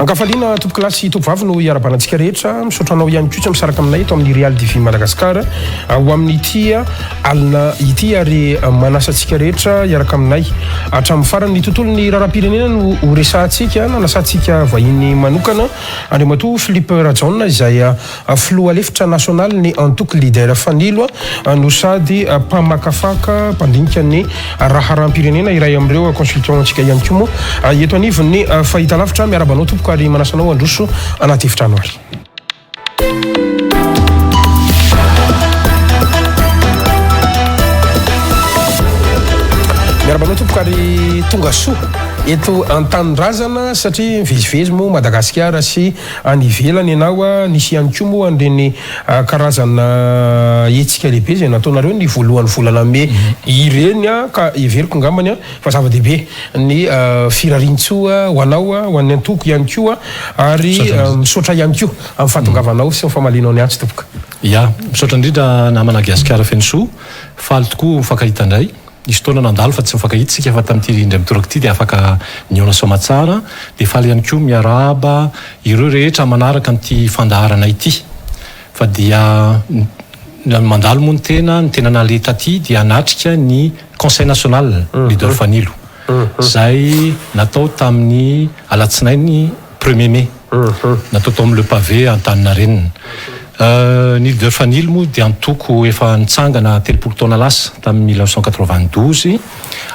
Ankafaliana tompokolahy sy tompovavy no iarahabana antsika rehetra. Misaotra anao ihany koa tsy misaraka aminay eto amin'ny Real TV Madagascar ho amin'ity alina ity ary manasa antsika rehetra hiaraka aminay hatramin'ny farany. Ny tontolon'ny raharaham-pirenena no ho resahantsika, nanasantsika vahiny manokana Andriamatoa Philippe Rajaona izay Filoha lefitra nasionalin'ny antoko Leader Fanilo no sady mpamakafaka, mpandinika ny raharaham-pirenena, iray amin'ireo consultant-ntsika ihany koa moa eto anivon'ny fahitalavitra. Miarahaba anao tompoko ary manasa anao handroso anaty efitrano ary. Miarahaba anao tompoko ary tonga soa eto an-tanindrazana satria mivezivezy moa Madagasikara sy Any ivelany ianao a, nisy ihany koa moa an'ireny karazana hetsika lehibe izay nataonareo ny voalohan'ny volana mey ireny a, ka heveriko angambany a fa zava-dehibe ny firarian-tsoa ho anao, ho an'ny antoko ihany koa ary misaotra ihany koa amin'ny fahatongavanao sy ny famalianao ny antso tompoko. Ya, misaotra indrindra namana Gasikara Fenosoa, faly tokoa mifankahita indray. Nisy fotoana nandalo fa tsy nifankahita isika fa tamin'ity indray mitoraka ity dia afaka nihaona soamatsara. Dia faly ihany koa miarahaba ireo rehetra manaraka an'ity fandaharana ity fa dia mandalo moa ny tena, ny tena naleha taty dia hanatrika ny Conseil National Leader Fanilo izay natao tamin'ny alatsinainy premier mai. Natao tao amin'ny Le Pavé Antaninarenina. Ny Leader Fanilo moa dia antoko efa nitsangana 30 taona lasa, tamin'ny 1992,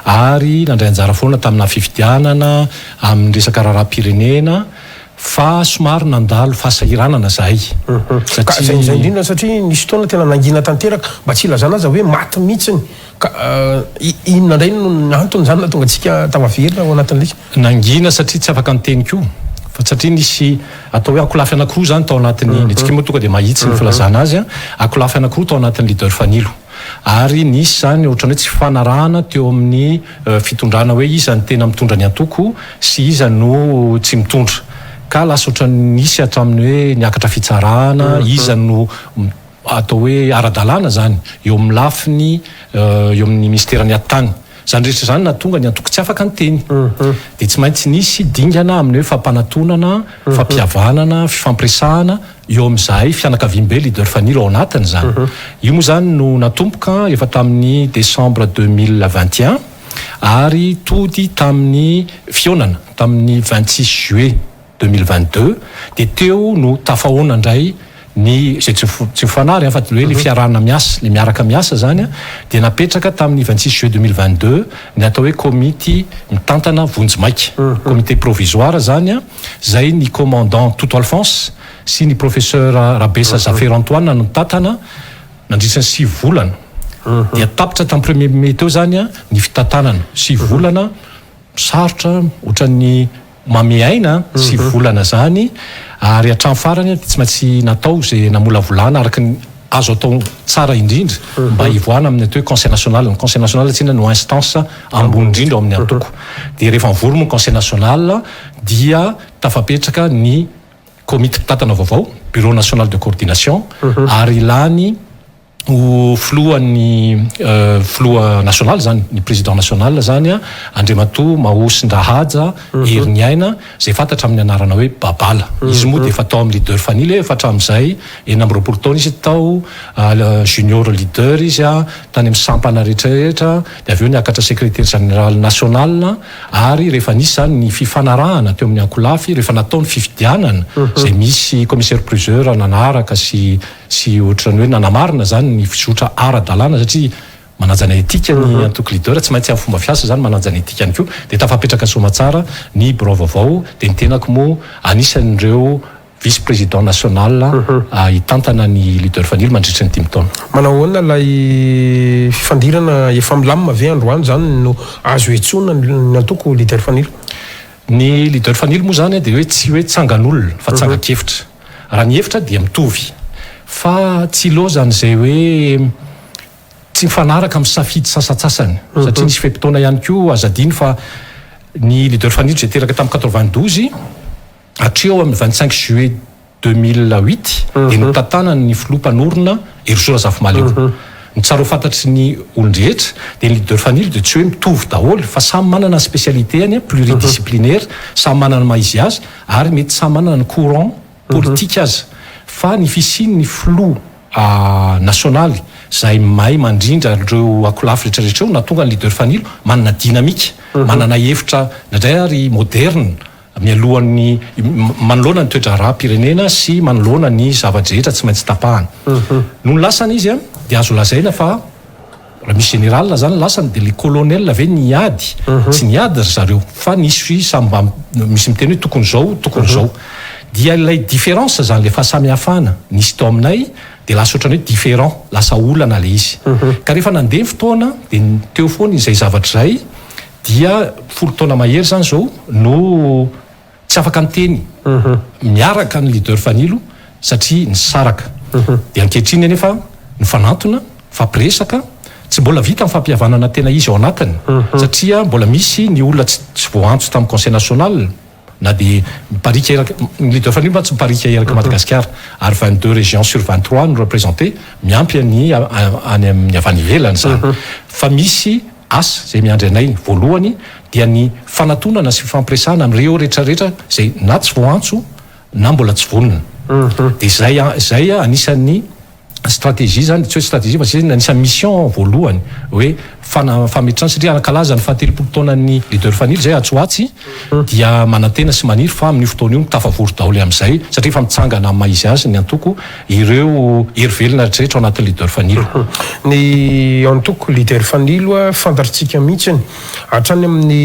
ary nandray anjara foana tamina fifidianana amin'ny resaka raharaham-pirenena, fa somary nandalo fahasahiranana izahay. Ka izay izay indrindra satria nisy fotoana tena nangina tanteraka, mba tsy hilazana aza hoe maty mihitsiny. Ka inona indray no antony izany nahatonga antsika tafaverina ao anatin'ilay izy? Nangina satria tsy afaka niteny koa fa satria nisy atao hoe ankolafy anankiroa izany tao anatin'ny, ny antsika moa tonga dia mahitsy ny filazana azy an, ankolafy anankiroa tao anatin'ny leader Fanilo. Ary nisy izany ohatran'ny hoe tsy fifanarahana teo amin'ny fitondrana hoe iza no tena mitondra ny antoko sy iza no tsy mitondra. Ka lasa ohatran'ny nisy hatramin'ny hoe niakatra fitsarana, iza no atao hoe ara-dalàna izany eo amin'ny lafiny eo amin'ny minisiteran'ny atitany. Izany rehetra izany nahatonga ny antoko tsy afaka niteny. Dia tsy maintsy nisy dingana amin'ny hoe fampanatonana, fampihavanana, fifampiresahana eo amin'izahay fianakaviambe Leader Fanilo ao anatiny izany. Io moa izany no natomboka efa tamin'ny décembre 2021 ary tody tamin'ny fihaonana tamin'ny 26 juillet. 2022 dia teo no tafahoana indray ny izay tsy tsy mifanary an fa hoe le fiarahana miasa le miaraka miasa zany an dia napetraka tamin'ny 26 juillet 2022 ny atao hoe komity mitantana vonjimaika comité provisoire zany an zay ny commandant Toto Alphonse sy ny professeur Rabesa Zafera Antoine no nitantana nandritra ny sivy volana dia tapitra tamin'ny premier mai teo zany an ny fitantanana sivy volana sarotra ohatran'ny Manome aina sy volana zany ary hatramin'ny farany dia tsy maintsy natao izay namolavolana araka ny azo atao tsara indrindra mba hivoahana amin'ny atao hoe conseil national. Ny conseil national tsinona no instance ambony indrindra ao amin'ny antoko. Dia rehefa mivory moa ny conseil national dia tafapetraka ny komity mpitantana vaovao, bureau national de coordination, ary lany ho filohan'ny filoha nasionaly izany, ny président national izany Andriamatoa Mahosindrahaja Heriniaina izay fantatra amin'ny anarana hoe Babala. Izy moa dia efa tao amin'ny Leader Fanilo efa hatramin'izay 26 taona izy tao, junior leader izy tany amin'ny sampana rehetra rehetra, dia avy eo niakatra secrétaire général national ary rehefa nisy izany ny fifanarahana teo amin'ny ankolafy, rehefa natao ny fifidianana izay misy commissaire priseur nanaraka sy Tsy ohatran'ny hoe nanamarina izany ny fizotra ara-dalàna satria manaja ny etika ny antoko leader, tsy maintsy amin'ny fomba fiasa izany manaja ny etika ihany koa. Dia tafapetraka soamatsara ny birao vaovao dia ny tenako moa anisan'ireo vice président national hitantana ny leader Fanilo mandritry ny dimy taona. Manao ahoana ilay fifandirana efa milamina ve androany izany no azo iantsoana ny antoko leader Fanilo? Ny leader Fanilo moa izany dia hoe tsy hoe tsangan'olona fa tsangan-kevitra. Raha ny hevitra dia mitovy. Fa tsy ilaozan'izay hoe tsy mifanaraka amin'ny safidy sasantsasany. Satria nisy fe-potoana ihany koa, aza adino fa ny leader Fanilo izay teraka tamin'ny 92 hatreo amin'ny 25 juillet 2008 dia notantanany ny filoha mpanorina Herisoa Razafimahaleo. Ny tsara ho fantatry ny olon-drehetra dia ny leader Fanilo dia tsy hoe mitovy daholo fa samy manana ny spécialité-ny, pluridisciplinaire, samy manana ny maha izy azy ary mety samy manana ny courant politique aza fa ny fisian'ny filoha nasionaly izay mahay mandrindra ireo ankolafy rehetra rehetra ireo no nahatonga ny leader Fanilo manana dynamique, manana hevitra indraindray ary moderne. Mialohan'ny, manoloana ny toe-draharaham-pirenena sy manoloana ny zava-drehetra tsy maintsy tapahana. Nony lasana izy dia azo lazaina fa raha misy général zany lasany dia le colonel ve niady? Tsy niady ry zareo fa nisy samy mba misy miteny hoe tokony zao, tokony zao. Dia ilay différence zany, ilay fahasamihafana nisy tao aminay dia lasa ohatran'ny hoe différent, lasa olana ilay izy. Ka rehefa nandeha ny fotoana dia teo foana izay zavatra izay. Dia folo taona mahery izany izao no tsy afaka niteny miaraka ny leader Fanilo satria nisaraka. Dia ankehitriny anefa nifanantona, nifampiresaka, tsy mbola vita ny fampihavanana tena izy ao anatiny satria mbola misy ny olona tsy voaantso tamin'ny conseil national na dia miparika eraky, ny leader Fanilo mantsy miparika eraky Madagasikara ary 22 régions sur 23 no représentées miampy ny any amin'ny avy any ivelany izany fa misy Asa izay miandry anay voalohany dia ny fanatonana sy fifampiresahana amin'ireo rehetra rehetra izay na tsy voaantso na mbola tsy vonona. Dia izay izay anisan'ny stratégie izany, tsy hoe stratégie fa izay anisan'ny mission voalohany hoe fana- fametrahana satria hankalaza ny fahatelopolo taonan'ny Leader Fanilo izay atsy ho atsy dia manantena sy maniry fa amin'io fotoana io tafavory daholo amin'izay satria efa mitsangana amin'ny maha izy azy ny antoko ireo hery velona rehetra ao anatin'ny Leader Fanilo. Ny antoko Leader Fanilo fantatritsika mihitsiny hatrany amin'ny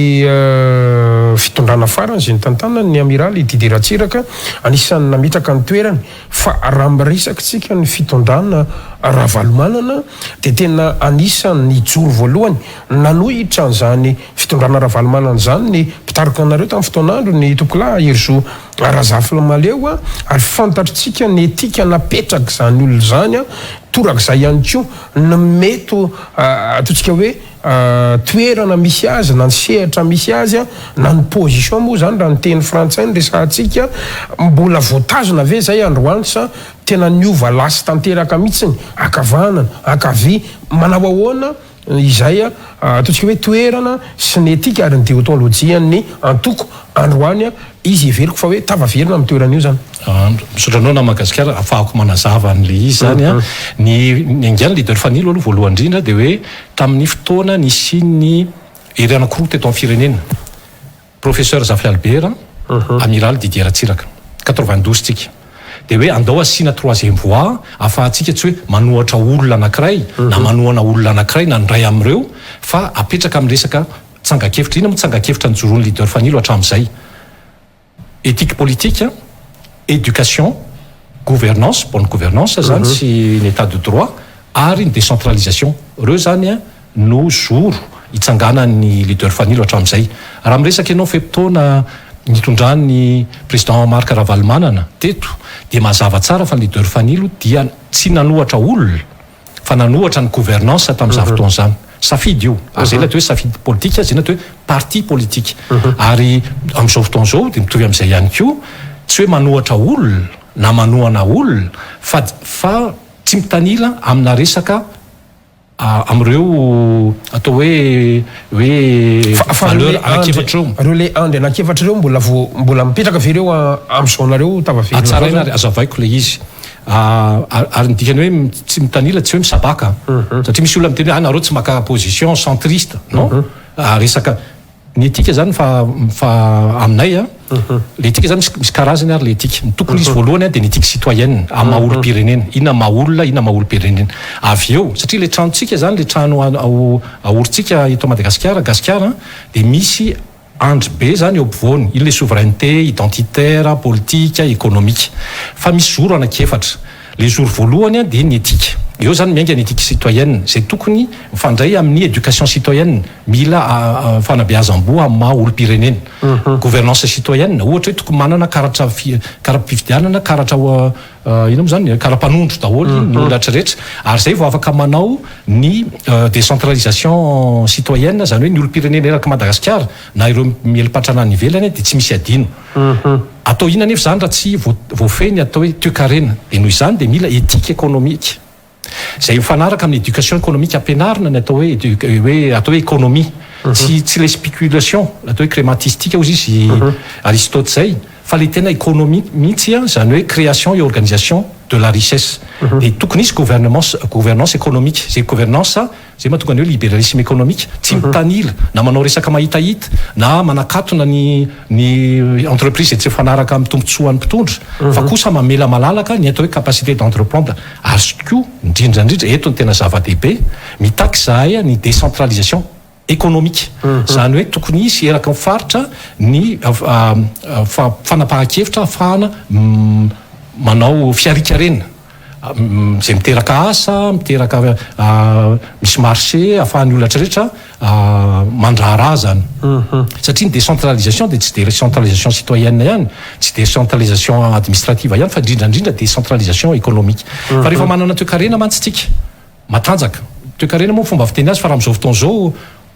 fitondrana farany izay nitantanany ny Amiraly Didier Ratsiraka anisan'ny nametraka ny toerany fa raha miresaka tsika ny fitondrana Ravalomanana dia tena anisan'ny nijoro voalohany nanohitra an'izany fitondrana Ravalomanana izany ny mpitarika anareo tamin'ny fotoan'andro ny Tompokolahy Herizo Razafimahaleo a, ary fantatritsika ny etika napetrak'izany olona izany a, torak'izay ihany koa ny mety ho ataontsika hoe toerana misy azy na ny sehatra misy azy a, na ny position moa izany raha ny teny frantsay no resahantsika, mbola voatazona ve izay androany sa tena niova lasy tanteraka mihitsiny, ankavanana, ankavia, manao ahoana? Izay ataontsika hoe toerana sy ny etika ary ny deontolojian'ny antoko androany izy heveriko fa hoe tafaverina amin'ny toerana io izany. Misaotra anao nama Gasikara afahako manazava an'ilay izy izany an. Ny niaingan'ny leader Fanilo aloha voalohany indrindra dia hoe tamin'ny fotoana nisian'ny hery anankiroa teto amin'ny firenena. Professeur Zafy Albert, Amiral Didier Ratsiraka. 92 tsika. Dia hoe andao asiana troisième voie ahafahantsika tsy hoe manohatra olona anankiray na manohana olona anankiray na ny iray amin'ireo fa apetraka amin'ny resaka tsangan-kevitra. Inona moa tsangan-kevitra nijoroan'ny leader Fanilo hatramin'izay? Éthique politique, éducation, gouvernance, bonne gouvernance zany sy ny état de droit ary ny décentralisation. Ireo zany no zoro itsanganan'ny leader Fanilo hatramin'izay. Raha miresaka ianao fe-potoana nitondran'ny président Marc Ravalomanana teto dia mazava tsara fa ny leader Fanilo dia tsy nanohatra olona fa nanohatra ny gouvernance tamin'izany fotoana izany. Safidy io. Ary izay ilay atao hoe safidy politika, izay ny atao hoe parti politique. Ary amin'izao fotoana izao dia mitovy amin'izay ihany koa, tsy hoe manohatra olona na manohana olona fa fa tsy mitanila amina resaka amin'ireo atao hoe hoe valeur anankiefatra ireo. Ireo le andry anankiefatra ireo mbola vo mbola mipetraka ve ireo amin'izao nareo tafaverina izao zany? Hatsaraina ary azavaiko ilay izy. Ary ny dikany hoe tsy mitanila tsy hoe misabaka satria misy olona miteny hoe ah nareo tsy maka position centriste non resaka ny éthique zany fa fa aminay a le éthique zany misy karazany ary le éthique ny tokony izy voalohany a dia ny éthique citoyenne amin'ny maha olom-pirenena inona maha olona inona maha olom-pirenena avy eo satria le tranontsika zany le trano aorintsika eto Madagasikara gasikara dia misy Andry be zany eo ampovoany, iny le souveraineté identitaire, politique, économique. Fa misy zoro anakiefatra. Le zoro voalohany dia ny éthique. Eo zany miainga ny éthique citoyenne, izay tokony mifandray amin'ny éducation citoyenne, mila fanabeazam-boa amin'ny maha olom-pirenena. Gouvernance citoyenne, ohatra hoe tokony manana karatra kara-pifidianana, karatra Inona moa izany? Kara-panondro daholo ny olona rehetra ary izay vao afaka manao ny décentralisation citoyenne, izany hoe ny olom-pirenena erak'i Madagasikara na ireo mieli-patrana any ivelany dia tsy misy adino. Atao inona anefa izany raha tsy voafehy ny atao hoe toekarena? Dia noho izany dia mila éthique économique. Izay mifanaraka amin'ny éducation économique ampianarina ny atao hoe hoe atao hoe économie. Tsy tsy ilay spéculation atao hoe crématistique hozy izy Aristote izay fa ilay tena économie mihitsy izany hoe création et organisation de la richesse. Dia tokony hisy gouvernement gouvernance économique. Izay gouvernance Izay mahatonga ny hoe libéralisme économique, tsy mitanila na manao resaka mahitahita na manakatona ny ny entreprise izay tsy mifanaraka amin'ny tombontsoan'ny mpitondra fa kosa mamela malalaka ny atao hoe capacité d'entreprendre ary koa indrindra indrindra eto ny tena zava-dehibe mitaky izahay ny décentralisation économique izany hoe tokony hisy eraky ny faritra ny fanapahan-kevitra ahafahana manao fiharikarena. Izay miteraka asa, miteraka misy marché ahafahan'ny olona rehetra mandraharaha zany. Satria ny décentralisation dia tsy décentralisation citoyenne ihany, tsy décentralisation administrative ihany fa indrindra indrindra décentralisation économique. Fa rehefa manana toekarena mantsy tsika matanjaka, toekarena moa fomba fiteny azy fa raha amin'izao fotoana izao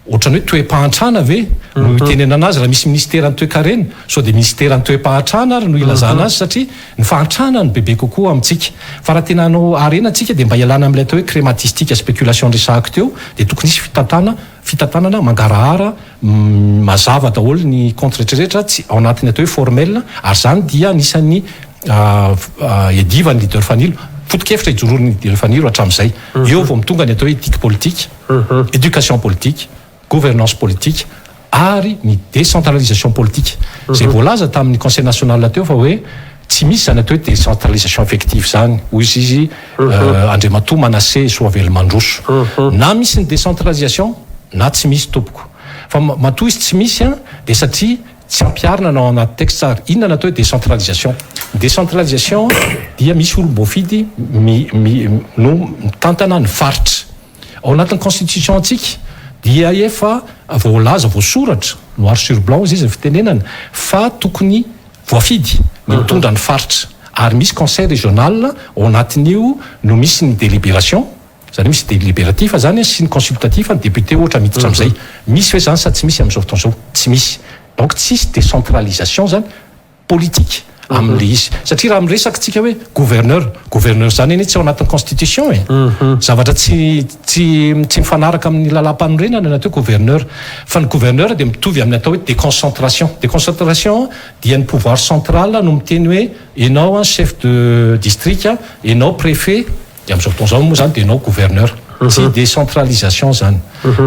Ohatran'ny hoe toe-pahantrana ve no itenenana azy raha misy minisiteran'ny toekarena? Sao dia minisiteran'ny toe-pahantrana ary no ilazana azy satria ny fahantrana no bebe kokoa amintsika. Fa raha tena hanao harena tsika dia mba hialana amin'ilay atao hoe crématistique spéculation resahako teo dia tokony hisy fitantana fitantanana mangarahara mazava daholo ny compte rehetrarehetra tsy ao anatin'ny atao hoe formel ary izany dia anisan'ny iadivan'ny leader Fanilo foto-kevitra ijoroan'ny leader Fanilo hatramin'izay. Eo vao mitonga ny atao hoe éthique politique. Éducation politique, gouvernance politique ary ny décentralisation politique izay voalaza tamin'ny conseil national teo fa hoe tsy misy izany atao hoe décentralisation effective izany hoy izy Andriamatoa Manassé Soavelomandroso. Na misy ny décentralisation na tsy misy tompoko. Fa matoa izy tsy misy dia satria tsy ampiharina na ao anaty texte ary. Inona ny atao hoe décentralisation? Ny décentralisation dia misy olom-boafidy no mitantana ny faritra. Ao anatin'ny constitution antsika dia efa voalaza, voasoratra, noir sur blanc hozy izy ny fitenenana, fa tokony voafidy ny mitondra ny faritra. Ary misy conseil régional ao anatin'io no misy ny délibération, izany hoe misy délibératif izany sy ny consultatif, ny député ohatra miditra amin'izay. Misy ve izany sa tsy misy amin'izao fotoana izao? Tsy misy. Donc tsisy décentralisation izany. politique amin'ilay izy satria raha miresaka tsika hoe gouverneur, gouverneur zany anie tsy ao anatin'ny constitution e, zavatra tsy tsy tsy mifanaraka amin'ny lalàmpanorenana ny atao hoe gouverneur, fa ny gouverneur dia mitovy amin'ny atao hoe déconcentration, déconcentration dia ny pouvoir central no miteny hoe enao an chef de district, enao préfet, Dia amin'izao fotoana izao moa izany dia enao gouverneur. Tsy décentralisation izany.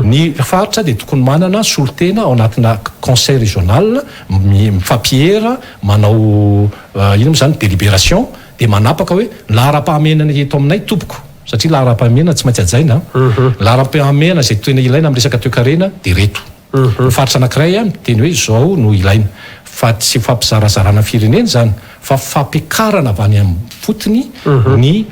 Ny faritra dia tokony manana solontena ao anatina conseil régional mifampiera, manao inona moa izany délibération dia manapaka hoe ny laharam-pahamehana eto aminay tompoko, satria laharam-pahamehana tsy maintsy hajaina an. Ny laharam-pahamehana izay tena ilaina amin'ny resaka toekarena dia ireto. Ny faritra anankiray miteny hoe izao no ilaina. Fa tsy fampizarazarana firenena izany fa fampiakarana avy any am-fotony ny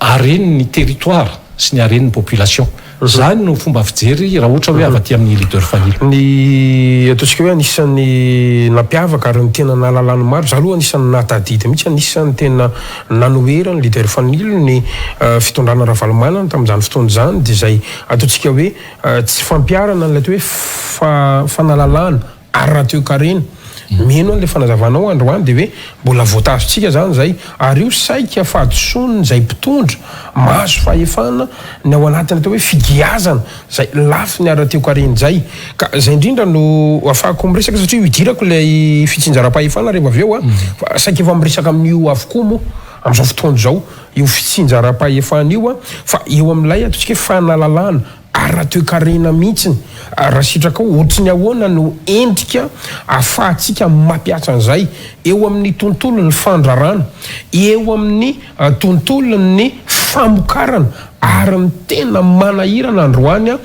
haren'ny territoire sy ny haren'ny population. Izany no fomba fijery raha ohatra hoe avy aty amin'ny leader Fanilo. Ny ataontsika hoe anisan'ny nampiavaka ary ny tena nahalalan'ny maro, za aloha anisan'ny nahatadidy mihitsy, anisan'ny tena nanoheran'ny leader Fanilo ny fitondrana Ravalomanana tamin'izany fotoana izany dia izay ataontsika hoe Tsy fampiharana an'ilay atao hoe fanalalahana ara-toekarena. Mino an'ilay fanazavanao androany dia hoe mbola voatazontsika izany izay ary io saika fahadisoan'izay mpitondra mahazo fahefana ny ao anatin'ny atao hoe figiazana izay lafiny ara-toekarena izay. Ka izay indrindra no afahako miresaka satria io idirako ilay fitsinjaram-pahefana rehefa avy eo a, fa saika efa miresaka amin'io avokoa moa amin'izao fotoana izao. io fitsinjaram-pahefana io fa eo amin'ilay ataontsika hoe fanalalana ara-toekarena mihitsiny raha sitrakao ohatry ny ahoana no endrika afahantsika mampiasa an'izay eo amin'ny tontolon'ny fandrarana, eo amin'ny tontolon'ny famokarana ary ny tena manahirana androany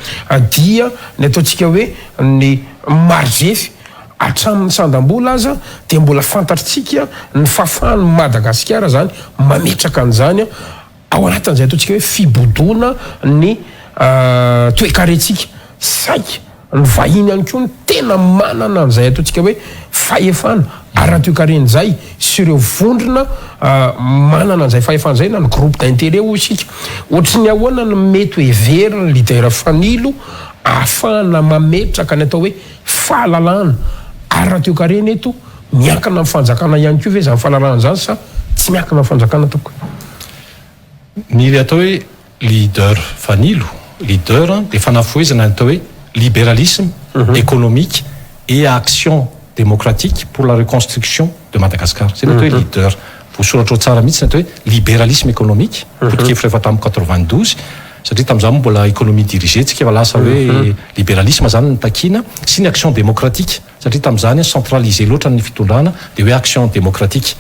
dia ny ataontsika hoe ny marijefy Hatramin'ny sandam-bola aza dia mbola fantatritsika ny fahafahan'i Madagasikara izany mametraka an'izany ao anatin'izay ataontsika hoe fibodoana ny toekarentsika. Saika ny vahiny ihany koa no tena manana an'izay ataontsika hoe fahefana ara-toekarena izay sy ireo vondrona manana an'izay fahefana izay na ny groupe d'intérêt hoy isika. Ohatry ny ahoana no mety ho heverin'ny leader Fanilo ahafahana mametraka ny atao hoe Fahalalahana ara-toekarena eto, miankina amin'ny fanjakana ihany koa ve izany fahalalahana izany sa tsy miankina amin'ny fanjakana tompoko? Ny atao hoe Leader Fanilo, leader dia fanafohezana ny atao hoe libéralisme économique et action démocratique pour la reconstruction de Madagascar. Zay ny atao hoe leader. Voasoratra ao tsara mihitsy ny atao hoe libéralisme économique, foto-kevitra efa tamin'ny 92, satria tamin'izany moa mbola économie dirigée tsika fa lasa hoe libéralisme zany ny takina, sy ny action démocratique, satria tamin'izany centralisé loatra ny fitondrana, dia hoe action démocratique.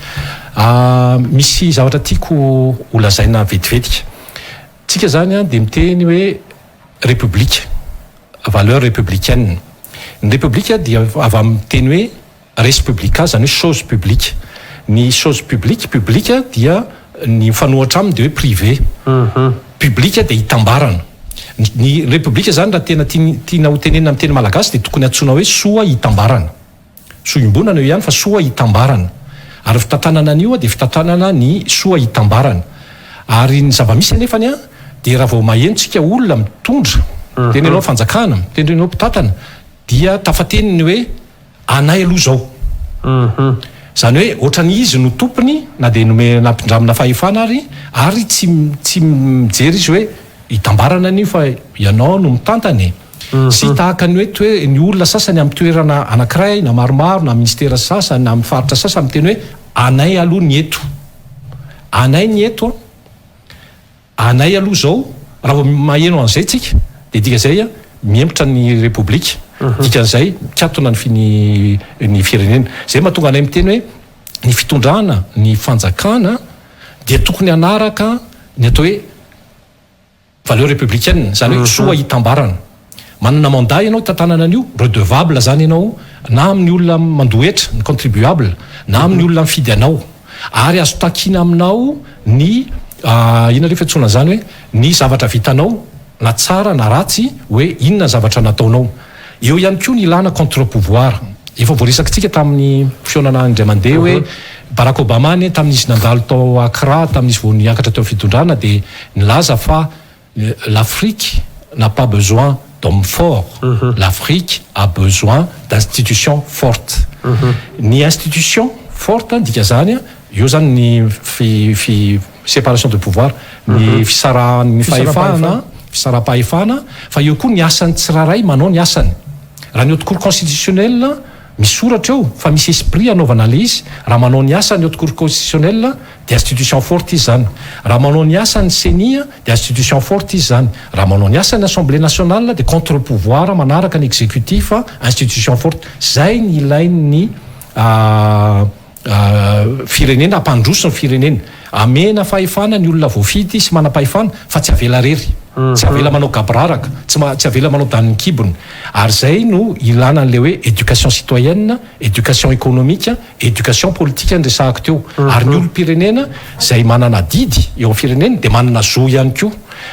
Misy zavatra tiako ho lazaina vetivetika. Tsika zany a dia miteny hoe république, valeur républicaine. Ny république dia avy amin'ny teny hoe res publica, zany hoe chose publique. Ny chose publique, publique dia ny mifanohatra aminy dia hoe privé. Publique dia hitambarana. Ny république zany, raha tena tiana ho tenenina amin'ny teny malagasy, dia tokony antsoina hoe soa hitambarana. Soa iombonana eo ihany fa soa hitambarana. Ary fitantanana an'io dia fitantanana ny soa hitambarana. Ary ny zava-misy anefany a dia raha vao maheno tsika olona mitondra, miteny ianao fanjakana, miteny ianao mpitantana, dia tafateny ny hoe anay aloha zao. Zany hoe ohatrany izy no tompony na dia nome nampindramina fahefana ary tsy mijery izy hoe hitambarana an'io fa ianao no mitantana e. Sy tahaka ny hoe toe ny olona sasany amin'ny toerana anankiray na maromaro na ministera sasany na amin'ny faritra sasany miteny hoe anay aloha ny eto. Anay ny eto, anay aloha zao. Raha vao maheno an'izay tsika dia dika zay a mihemotra ny république. Dikan'izay mikatona ny fini ny firenena. Zay mahatonga anay miteny hoe ny fitondrana ny fanjakana dia tokony hanaraka ny atao hoe valeur républicaine, zany hoe soa hitambarana. Manana mandat ianao tantanana an'io, redevable zany ianao na amin'ny olona mandoa hetra, ny contribuable, na amin'ny olona mifidy anao, ary azo takina aminao ny inona rehefa antsoina zany hoe ny zavatra vitanao, na tsara na ratsy, hoe inona zavatra nataonao. Eo ihany koa ny ilana contre pouvoir. Efa voaresakitsika tamin'ny fihaonana indray mandeha hoe Barack Obama ny tamin'izy nandalo tao Accra, tamin'izy vao niakatra teo fitondrana, dia nilaza fa l'Afrique n'a pas besoin d'hommes forts, l'Afrique a besoin d'institutions fortes. Ny institution forte dika zany a eo zany ny fi, fi séparation de pouvoir, ny fisarahan'ny fahefana, fisaraham-pahefana, fa eo koa ny asany tsiraray manao ny asany. Raha ny haute cour constitutionnelle misoratra eo fa misy esprit anaovana le izy, raha manao ny asany haute cour constitutionnelle dia institution forte izy zany. Raha manao ny asany CENI dia institution forte izy zany. Raha manao ny asany Assemblée nationale dia contre pouvoir manaraka ny exécutif, institution forte. Zay ny ilain'ny firenena, ampandroso ny firenena. Amena fahefana ny olona voafidy sy manam-pahefana fa tsy avela rery, tsy avela manao gaboraraka, tsy avela manao danin'ny kibony. Ary zay no ilana an'le hoe éducation citoyenne, éducation économique, éducation politique nresahako teo. Ary ny olom-pirenena zay manana adidy eo amin'ny firenena de manana zo ihany koa.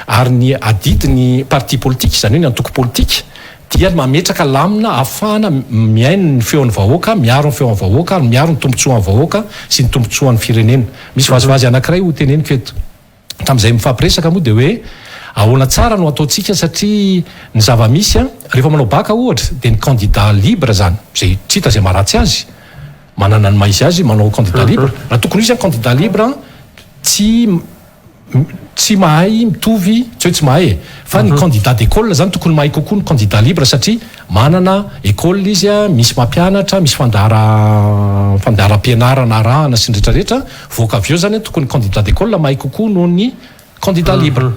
Ary ny adidy ny parti politique, zany hoe ny antoko politique, dia mametraka lamina ahafahana miaino ny feon'ny vahoaka, miaro ny feon'ny vahoaka ary miaro ny tombontsoan'ny vahoaka sy ny tombontsoan'ny firenena. Misy vazivazy anankiray ho teneniko eto. Tamin'izay mifampiresaka moa dia hoe ahoana tsara no ataontsika, satria ny zava-misy a rehefa manao baka ohatra dia ny candidat libre zany zay tsy hita zay maharatsy azy, manana ny maha izy azy manao candidat libre. Raha tokony izy a candidat libre tsy mahay mitovy, tsy hoe tsy mahay e, fa ny candidat d'école zany tokony mahay kokoa ny candidat libre, satria manana école izy a, misy mampianatra, misy fandaharam-pianarana arahana sy ny rehetrarehetra voaka avy eo. Zany tokony candidat d'école mahay kokoa noho ny candidat libre.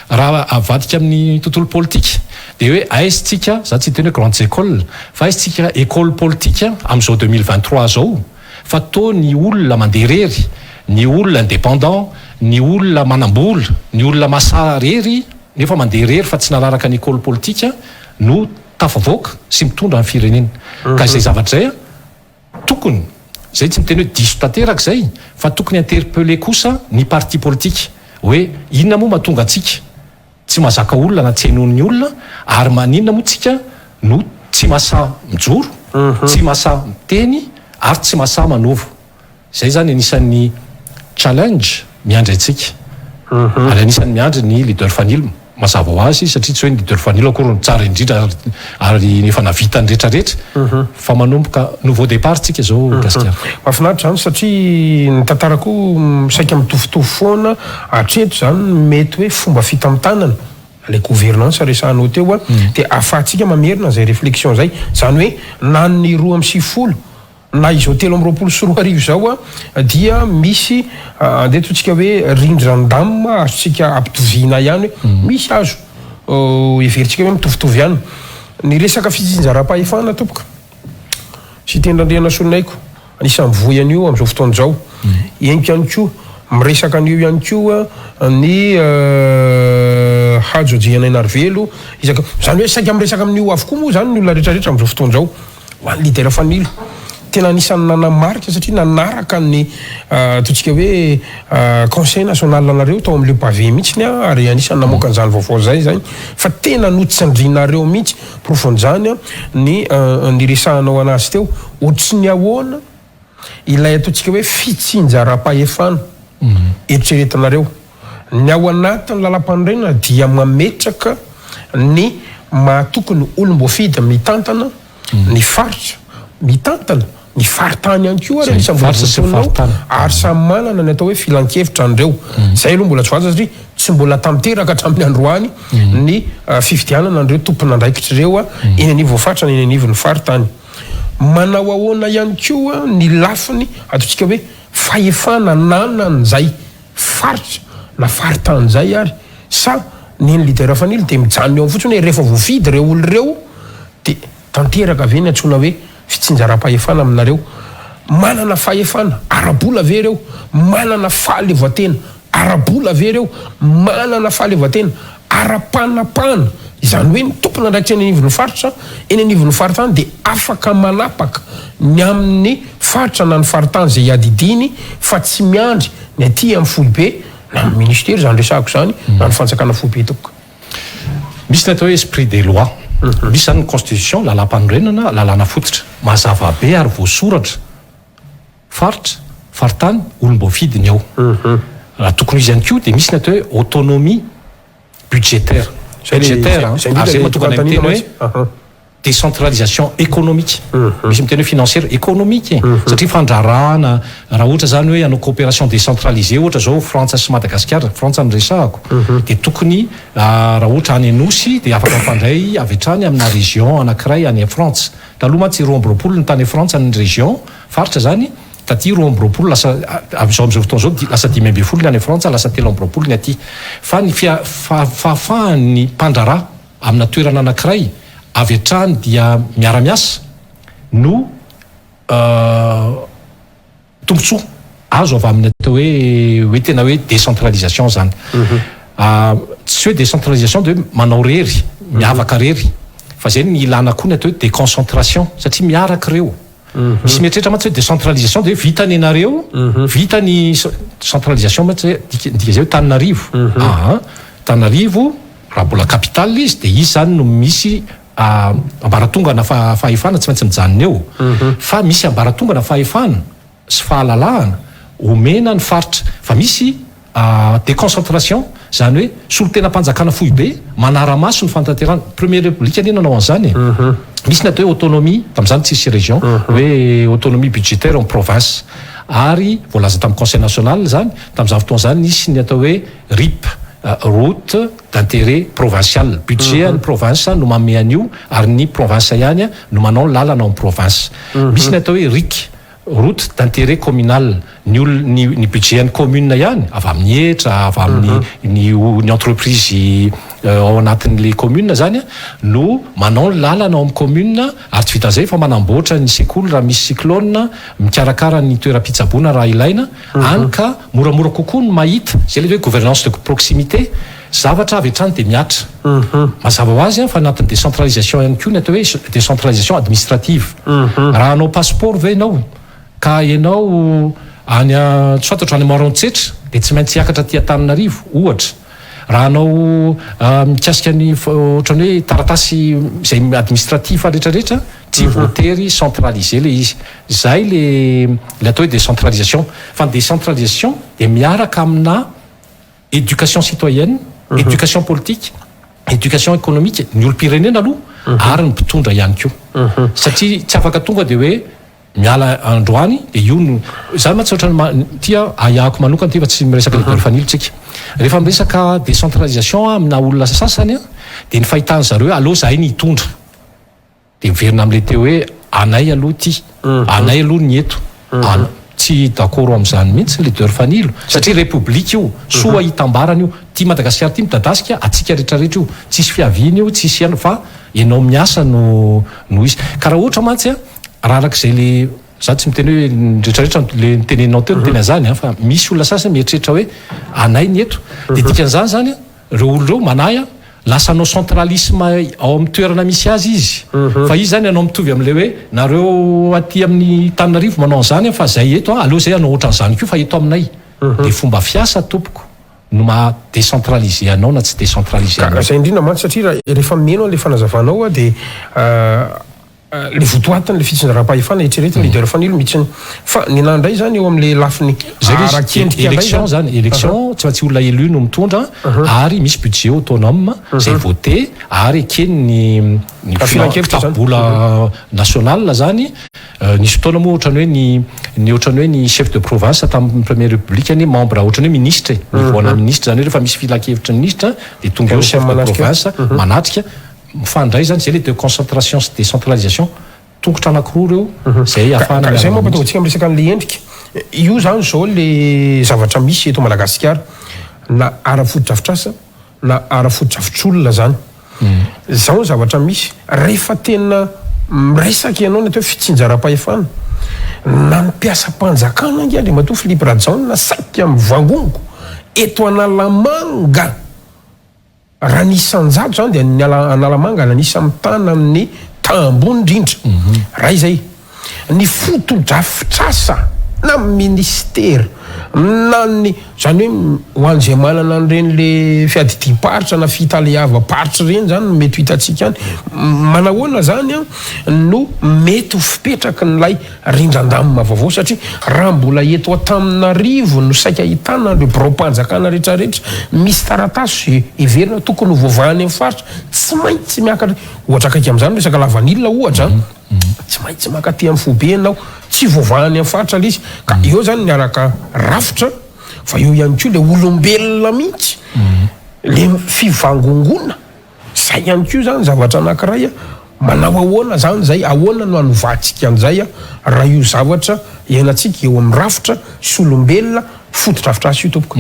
Raha avadika amin'ny tontolo politique de hoe aizitsika, za tsy teny hoe grandes écoles, fa aizitsika école politique am'izao 2023 zao, fa to ny olona mandeha rery, ny olona indépendant, ny olona manambola, ny olona masa rery nefa mandeha rery fa tsy nalaraka ny école politique no tafavoaka sy mitondra ny firenena. Ka izay zavatra zay a tokony zay, tsy miteny hoe diso tanteraka zay, fa tokony interpeller kosa ny parti politique hoe inona moa mahatonga atsika tsy mahazaka olona na tsy hainoan'ny olona, ary maninona moa tsika no tsy masa mijoro, tsy masa miteny ary tsy masa manova. Zay zany anisan'ny challenge miandry atsika ary anisan'ny miandry ny leader Fanilo. Mazava ho azy satria tsy hoe ny leader Fanilo akory no tsara indrindra ary efa navita ny rehetra rehetra fa manomboka nouveau départ tsika zao Gasikara. Mahafinaritra izany satria ny tantara koa saika mitovitovy foana hatreto izany mety hoe fomba fitantanana ilay gouvernance resahanao teo dia ahafahantsika mamerina izay réflexion izay, izany hoe na ny 92 Na izao 2023 izao dia misy andeha ataontsika hoe rindran-damina azontsika ampitoviana ihany hoe misy azo heverintsika hoe mitovitovy ihany. Ny resaka fitsinjaram-pahefana tompoko, Siteny Randrianasoloniaiko, anisan'ny mivoy an'io amin'izao fotoana izao. Henoko ihany koa miresaka an'io ihany koa ny Hajo Andrianainarivelo, isaka, izany hoe saika miresaka amin'io avokoa moa izany ny olona rehetrarehetra amin'izao fotoana izao. Ho an'ny Leader Fanilo, tena anisan'ny nanamarika satria nanaraka ny ataontsika hoe conseil national anareo tao amin'ny Le Pavé mihitsy aho ary anisan'ny namoaka an'izany vaovao izay izany fa tena notsindrinareo mihitsy, porofon'izany ny niresahanao anazy teo, ohatry ny ahoana ilay ataontsika hoe fitsinjaram-pahefana eritreretinareo? Ny ao anatin'ny lalampanorenana dia mametraka ny maha tokony olom-boafidy mitantana ny faritra, mitantana ny faritany ihany koa ary anisan'ny votoatinao ary samy manana ny atao hoe filankevitra an'ireo. Izay aloha mbola tsy voalaza satria tsy mbola tanteraka hatramin'ny androany ny fifidianana an'ireo tompon'andraikitra ireo eny anivon'ny faritra na eny anivon'ny faritany. Manao ahoana ihany koa ny lafiny ataontsika hoe fahefana ananan'izay faritra na faritany izay ary sa ny an'i Leader Fanilo dia mijanona eo fotsiny hoe rehefa voafidy ireo olona ireo dia tanteraka ve ny antsoina hoe fitsinjaram-pahefana aminareo? Manana fahefana ara-bola ve ireo? Manana fahaleovantena ara-bola ve ireo? Manana fahaleovantena ara-panapahana, izany hoe ny tompon'andraikitra eny anivon'ny faritra, eny anivon'ny faritany dia afaka manapaka ny amin'ny faritra na ny faritany izay iadidiany fa tsy miandry ny aty amin'ny foibe na ny ministera izany resahako izany na ny fanjakana foibe tompoko. Misy ny atao hoe esprit des lois. Misy izany ny constitution, lalàmpanorenana, lalàna fototra. Mazava be ary voasoratra. Faritra, faritany, olom-boafidy ny ao. Raha tokony ho izy ihany koa dia misy ny atao hoe autonomie budgétaire. Budgétaire an, ary izay mahatonga anay miteny hoe décentralisation économique. Misy miteny hoe financière, économique e. Satria fandraharahana, raha ohatra izany hoe hanao coopération décentralisée ohatra izao Frantsa sy Madagasikara, Frantsa no resahako, dia tokony raha ohatra any Anosy dia afaka mifandray avy hatrany amina région anankiray any Frantsa. Taloha mantsy 22 ny tany Frantsa ny région, faritra zany, taty 22 lasa amin'izao amin'izao fotoana izao lasa 15 ny any Frantsa, lasa 23 ny aty. Fa ny fia- fahafahan'ny mpandraharaha amina toerana anankiray avy hatrany dia miara-miasa no Tombontsoa azo avy amin'ny atao hoe hoe tena hoe décentralisation zany. Tsy hoe décentralisation dia hoe manao rery, miavaka rery, fa zay ny ilana koa ny atao hoe déconcentration satria miaraka ireo. Misy mieritreritra mantsy hoe décentralisation dia hoe vita ny anareo, vita ny centralisation mantsy hoe dika dika izay hoe Tananarivo. Aa, Tananarivo raha mbola capitale izy dia izy zany no misy Ambaratongana fahefana tsy maintsy mijanona eo fa misy ambaratongana fahefana sy fahalalahana omena ny faritra fa misy déconcentration izany hoe solontenam-panjakana foibe manara-maso ny fanatanterahana, première république anie nanao an'izany e, misy ny atao hoe autonomie tamin'izany tsisy région hoe autonomie budgétaire en province ary voalaza tamin'ny conseil national izany tamin'izany fotoana izany nisy ny atao hoe RIP route d'intérêt provincial, budget an'ny province no manome an'io ary ny province ihany no manao ny lalana ao amin'ny province. Misy ny atao hoe ric, route d'intérêt communal, ny olona, ny ny budget an'ny commune ihany, avy amin'ny hetra, avy amin'ny ny ny entreprise ao anatin'ilay commune zany no manao ny lalana ao amin'ny commune ary tsy vitan'izay fa manamboatra ny sekoly raha misy cyclone, mikarakara ny toeram-pitsaboana raha ilaina, Hany ka moramora kokoa ny mahita, izay ilay hoe gouvernance de proximité, zavatra avy hatrany dia mihatra. Mazava ho azy fa anatin'ny décentralisation ihany koa ny atao hoe décentralisation administrative. Raha hanao passeport ve ianao ka ianao any tsy fantatro any Maroantsetra dia tsy maintsy hiakatra aty Antananarivo ohatra. Raha hanao mikasika ny ohatran'ny hoe taratasy izay administratif rehetra rehetra tsy voatery centralisé ilay izy. Izay le le atao hoe décentralisation. Fa ny décentralisation dia miaraka amina éducation citoyenne, éducation politique. éducation économique ny olom-pirenena aloha ary ny mpitondra ihany koa, satria tsy afaka tonga de hoe miala androany de io no zany ma tsy ohatrany tia ahiahako manokana ty, fa tsy miresaka leader Fanilo tsika. Rehefa miresaka décentralisation amina olona sasany a, de ny fahitany zareo hoe aloha zahay ny hitondra, de miverina am'le teo hoe anay aloha ty, anay aloha ny eto. Tsy d'accord am'izany mihitsy leader Fanilo, satria république io, soa hitambarana io. Ty Madagasikara ty midadasika atsika rehetrarehetra io, tsisy fiaviana io, tsisy ihany fa ianao miasa no izy. Ka raha ohatra mantsy a, raha arak'izay le za tsy miteny hoe rehetrarehetra le nitenenao teo niteny an'izany a, fa misy olona sasany mieritreritra hoe anay ny eto, de dikan'izany zany a, reo olo reo manahy a, lasa anao centralisme ao amin'ny toerana misy azy izy, fa izy zany anao mitovy am'le hoe nareo aty amin'ny Tananarivo manao an'izany a, fa zay eto a, aleo zay anao ohatran'izany koa fa eto aminay. De fomba fiasa, tompoko, no maha décentralisé anao na tsy décentralisé anao. Zay indrindra mantsy, satria raha rehefa mino an'le fanazavanao a, de le votoatiny le fitsinjaram-pahefana eritreretina leader Fanilo mihitsiny, fa ny nandray zany eo am'le lafiny Zay le izy, ara-kendrika indray élection zany, élection tsy maintsy olona élu no mitondra, ary misy budget autonome zay voté ary ekeny ny filan-kevitra zany. Bola national zany. Nisy fotoana moa ohatrany hoe ny ohatrany hoe ny chef de province tamin'ny première république ny membre ohatrany hoe ministre e, niveau ana ministre zany, hoe rehefa misy filan-kevitra ministre de tonga eo chef de manatrika. Province manatrika, mifandray zany. Zay le déconcentration sy décentralisation, tongotra anankiroa reo zay ahafahana Ka zay miara-manitsy. Mampatonga antsika miresaka an'le endrika io zany zao, le zavatra misy eto Madagasikara, na ara-fotodrafitrasa na ara-fotodrafitr'olona zany zao ny zavatra misy. Rehefa tena miresaka ianao ny atao hoe fitsinjaram-pahefana na ny mpiasa-panjakana ange, Andriamatoa Philippe Rajaona, saika mivangongo eto Analamanga, raha ny isan-jato zany dia ny Analamanga na nisy mitana amin'ny tambony indrindra. Raha izay ny fotodrafitrasa na ministera na ny zany hoe ho an'izay manana an'ireny le fiadidim-paritra na fitaleavam-paritra ireny zany no mety ho hitantsika any. Manahoana zany a no mety ho fipetraky n'ilay rindran-damina vaovao? Satria raha mbola eto Antananarivo no saika ahitana ireo birao-panjakana rehetrarehetra, misy taratasy heverina tokony ho voavahany amin'ny faritra, tsy maintsy miakatra. Ohatra akaiky amin'izany, resaka lavanila ohatra, tsy maintsy makaty amin'ny foibe ianao, tsy voavahany amin'ny faritra le izy. Ka eo zany miaraka rafitra, fa eo ihany koa le olombelona mihitsy, le fivangongona zay ihany koa zany zavatra anankiray a. Manao ahoana zany zay? Ahoana no hanovantsika an'izay a, raha io zavatra iainantsika eo amin'ny rafitra sy olombelona fotodrafitrasa io, tompoko?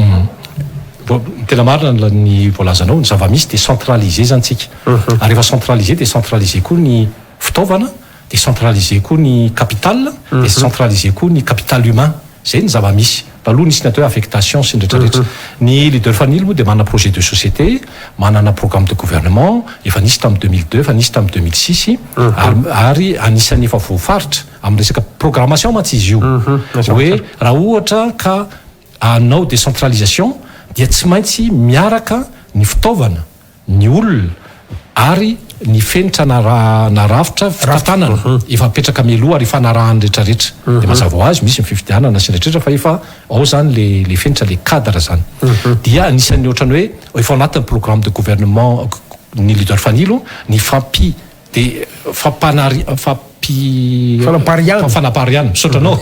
Bon, tena marina ny voalazanao. Ny zava-misy de centralisé zany tsika, ary rehefa centralisé de centralisé koa ny fitaovana, de centralisé koa ny capital, de centralisé koa ny capital humain. Zay ny zava-misy. Taloha nisy ny atao hoe affectation sy ny rehetrarehetra. Ny leader Fanilo moa de manana projet de société, manana programme de gouvernement, efa nisy tamin'ny 2002, efa nisy tamin'ny 2006, ary anisan'ny efa voafaritra amin'ny resaka programmation mantsy izy io, hoe raha ohatra ka anao décentralisation dia tsy maintsy miaraka ny fitaovana, ny olona ary ny fenitra na rafitra fitantanana efa apetraka mialoha ary ifanarahany rehetrarehetra. De mazava ho azy misy ny fifidianana sy ny rehetrarehetra, fa efa ao zany le fenitra, le cadre zany. Dia anisan'ny ohatrany hoe efa ao anatin'ny programme de gouvernement ny leader Fanilo ny fampi de fampanari fampi Fanapariahana. Fanapariahana, misaotra anao,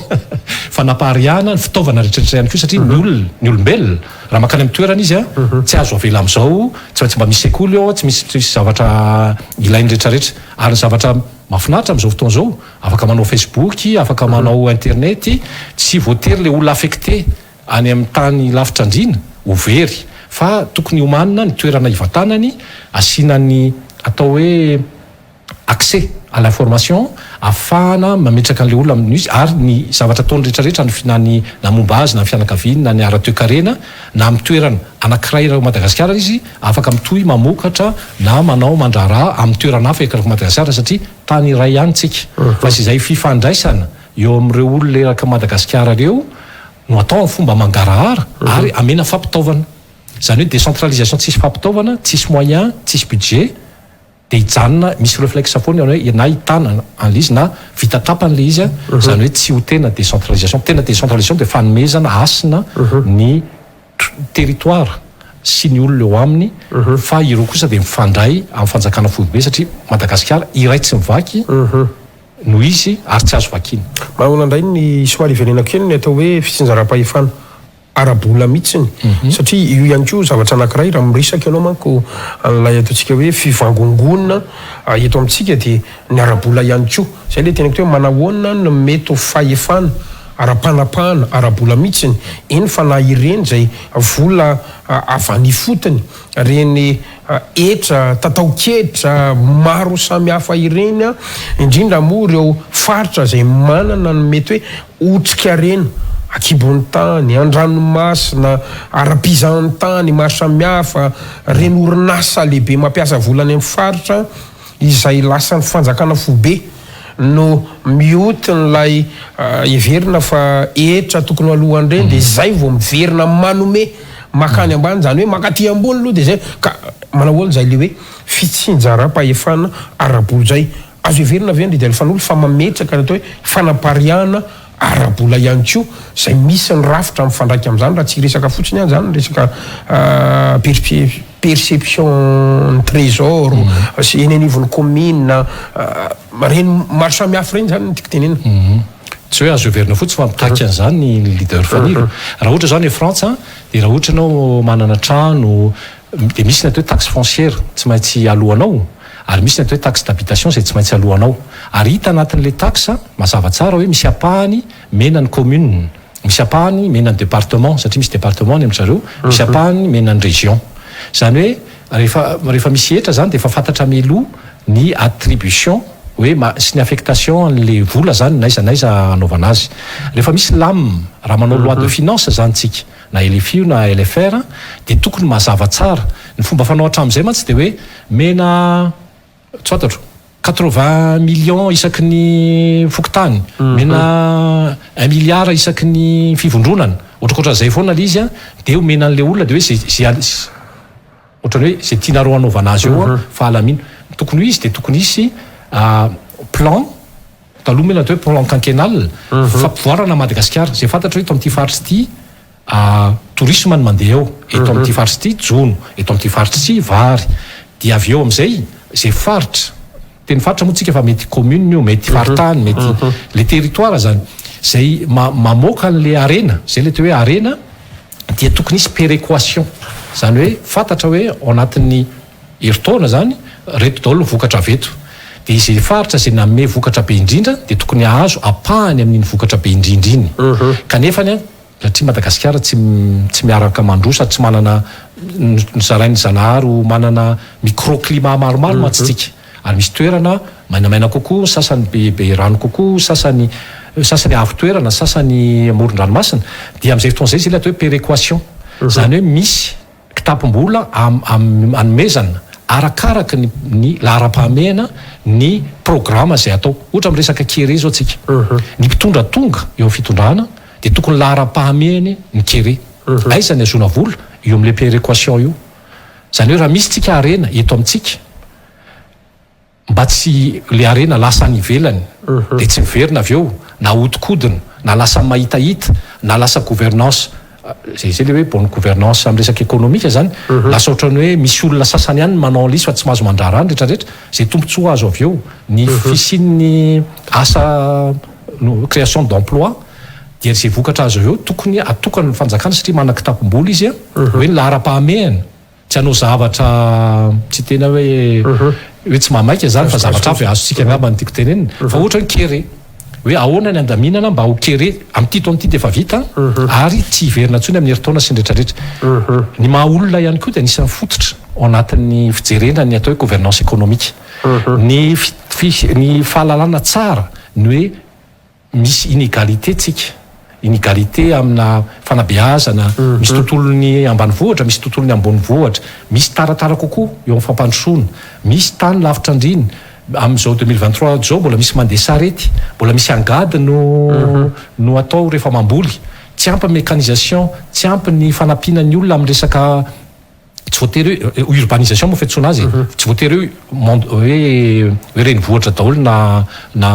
fanapariahana ny fitaovana rehetrarehetra ihany koa, satria ny olona, ny olombelona, raha makany amin'ny toerana izy a, tsy azo avela am'izao, tsy maintsy mba misy sekoly eo, tsy misy zavatra ilainy rehetrarehetra. Ary ny zavatra mahafinaritra am'izao fotoana izao, afaka manao Facebook, afaka manao internet, tsy voatery le olona affecté any amin'ny tany lavitra andriana ho very, fa tokony homanina ny toerana ivantanany, asiana ny atao hoe accès à l'information, ahafahana mametraka an'le olona amin'ny izy ary ny zavatra ataony rehetrarehetra, ny na ny na momba azy, na ny fianakaviany, na ny ara-toekarena, na amin'ny toerana anankiray raha Madagasikara izy afaka mitohy mamokatra na manao mandraharaha amin'ny toerana hafa eran'i Madagasikara, satria tany iray ihany tsika. Fa sy izay fifandraisana eo amin'ireo olona eraka Madagasikara reo no atao amin'ny fomba mangarahara ary amena fampitaovana. Zany hoe décentralisation tsisy fampitaovana, tsisy moyen, tsisy budget, de hijanona misy réflexe foana hoe na hitana an'le izy na vita tapany le izy a. Zany hoe tsy ho tena décentralisation. Tena décentralisation de fanomezana asina ny territoire. sy ny olona eo aminy fa ireo kosa dia mifandray amin'ny fanjakana foibe satria Madagasikara iray tsy mivaky no izy ary tsy azo vakiana. Manahoana indray ny somary hiverenako kely ny atao hoe fitsinjaram-pahefana ara-bola mihitsiny satria io ihany koa zavatra anankiray raha miresaka ianao manko an'ilay ataontsika hoe fivangongoana eto amintsika dia ny ara-bola ihany koa. Izay ilay teneniko teo hoe manahoana no mety ho fahefana ara-panapahana ara-bola mihitsiny, eny fa na ireny izay vola avy any ifotony, ireny hetra, tataon-ketra maro samihafa ireny, indrindra moa ireo faritra izay manana ny mety hoe otrikarena an-kibon'ny tany, an-dranomasina, ara-pizahantany maro samihafa, ireny orinasa lehibe mampiasa vola any amin'ny faritra izay lasan'ny fanjakana foibe no miotin'ilay heverina fa hetra tokony ho alohan'ireny dia izay vao miverina manome makany ambany, izany hoe makaty ambony aloha dia izay ka manao ahoana izay ilay hoe fitsinjaram-pahefana ara-bola izay? Azo heverina ve Andry Delfanolo fa mametraka ny atao hoe fanapariahana ara-bola ihany koa izay misy ny rafitra mifandraika amin'izany raha tsy hiresaka fotsiny aho izany resaka perception ny trésor sy eny anivon'ny commune ireny maro samihafa ireny izany no tiako tenenina. Tsy hoe azo heverina fotsiny fa mitaky an'izany ny leader Fanilo. Raha ohatra izao any Frantsa dia raha ohatra ianao manana trano dia misy ny atao hoe taxe foncière tsy maintsy aloanao ary misy ny atao hoe taxe d'habitation izay tsy maintsy aloanao. Ary hita anatin'ilay taxe mazava tsara hoe misy ampahany mena ny commune, misy ampahany mena ny département satria misy département any amin-dry zareo, misy ampahany mena ny région. Izany hoe rehefa rehefa misy hetra izany dia efa fantatra mialoha ny attribution hoe ma sy ny affectation an'ilay vola izany n'aiza n'aiza anaovana azy. Rehefa misy lam, raha manao loi de finance izany tsika na LFI io na LFR dia tokony mazava tsara. Ny fomba fanao hatramin'izay mantsy dia hoe mena tsy fantatro 80 millions isaky ny fokontany, mena un milliard isaky ny fivondronana, ohatrohatran'izay foana ilay izy an, dia omena an'ilay olona dia hoe zay zay ohatran'ny hoe zay tianareo hanaovana azy eo an, fa alamino. Ny tokony ho izy dia tokony hisy plan, taloha moa ilay atao hoe plan quinquennal, fampivoarana Madagasikara, izay fantatra hoe eto amin'ity faritra ity tourisme no mandeha eo, eto amin'ity faritra ity jono, eto amin'ity faritra ity vary, dia avy eo amin'izay izay faritra, teny faritra moa tsika fa mety commune io, mety faritany, mety le territoire zany, izay mamoaka an'le harena, izay le atao hoe harena dia tokony hisy péréquation, izany hoe fantatra hoe ao anatin'ny herintaona zany reto daholo ny vokatra avy eto, dia izay faritra izay nanome vokatra be indrindra dia tokony hahazo ampahany amin'iny vokatra be indrindra iny, kanefany an, satria Madagasikara tsy tsy miaraka mandroso ary tsy manana nozarain'ny Zanahary ho manana micro climat maromaro mantsy tsika ary misy toerana mainamaina kokoa, sasany be be rano kokoa, sasany sasany avo toerana, sasany amoron-dranomasina, dia amin'izay fotoana izay izay ilay atao hoe péréquation, izany hoe misy Kitapom-bola anomezana arakaraka ny ny laharam-pahamehana ny programa izay atao. Ohatra amin'ny resaka kere izao tsika. Ny mpitondra tonga eo amin'ny fitondrana dia tokony laharam-pahamehany ny kere. Aiza ny azoana vola? Eo amin'ilay péréquation io. Izany hoe raha misy tsika harena eto amintsika, mba tsy le harena lasa any ivelany de tsy miverina avy eo na ahodikodina na lasa mahitahita na lasa gouvernance zay zay le hoe bonne gouvernance am resaka ekonomika zany lasa ohatrany hoe misy olona sasany ihany manao an'le izy fa tsy mahazo mandrara ny retraretra zay tombotsoa azo avy eo ny fisian'ny asa création d'emploi dia zay vokatra azo avy eo tokony atokany ny fanjakana satria manana kitapom-bola izy hoe ny laharam-pahamehana Tsy hanao zavatra tsy tena hoe hoe tsy mahamaika izany fa zavatra hafa azontsika angamba no tiako tenenina. Fa ohatra hoe kere, hoe ahoana ny handaminana mba ho kere amin'ity taona ity dia efa vita ary tsy hiverina intsony amin'ny herintaona sy ny rehetrarehetra. Ny maha olona ihany koa dia anisan'ny fototra ao anatin'ny fijerena ny atao hoe gouvernance économique. Ny ny fahalalana tsara ny hoe Misy inégalité tsika, inégalité amina fanabeazana, misy tontolon'ny ambanivohitra, misy tontolon'ny ambonivohitra, misy taratara kokoa eo amin'ny fampandrosoana, misy tany lavitra andriana, amin'izao 2023 izao mbola misy mandeha sarety, mbola misy angady no no atao rehefa mamboly, tsy ampy ny mécanisation, tsy ampy ny fanampiana ny olona amin'ny resaka tsy voatery hoe urbanisation moa fiantsoana azy e, tsy voatery hoe monde hoe hoe renivohitra daholo na na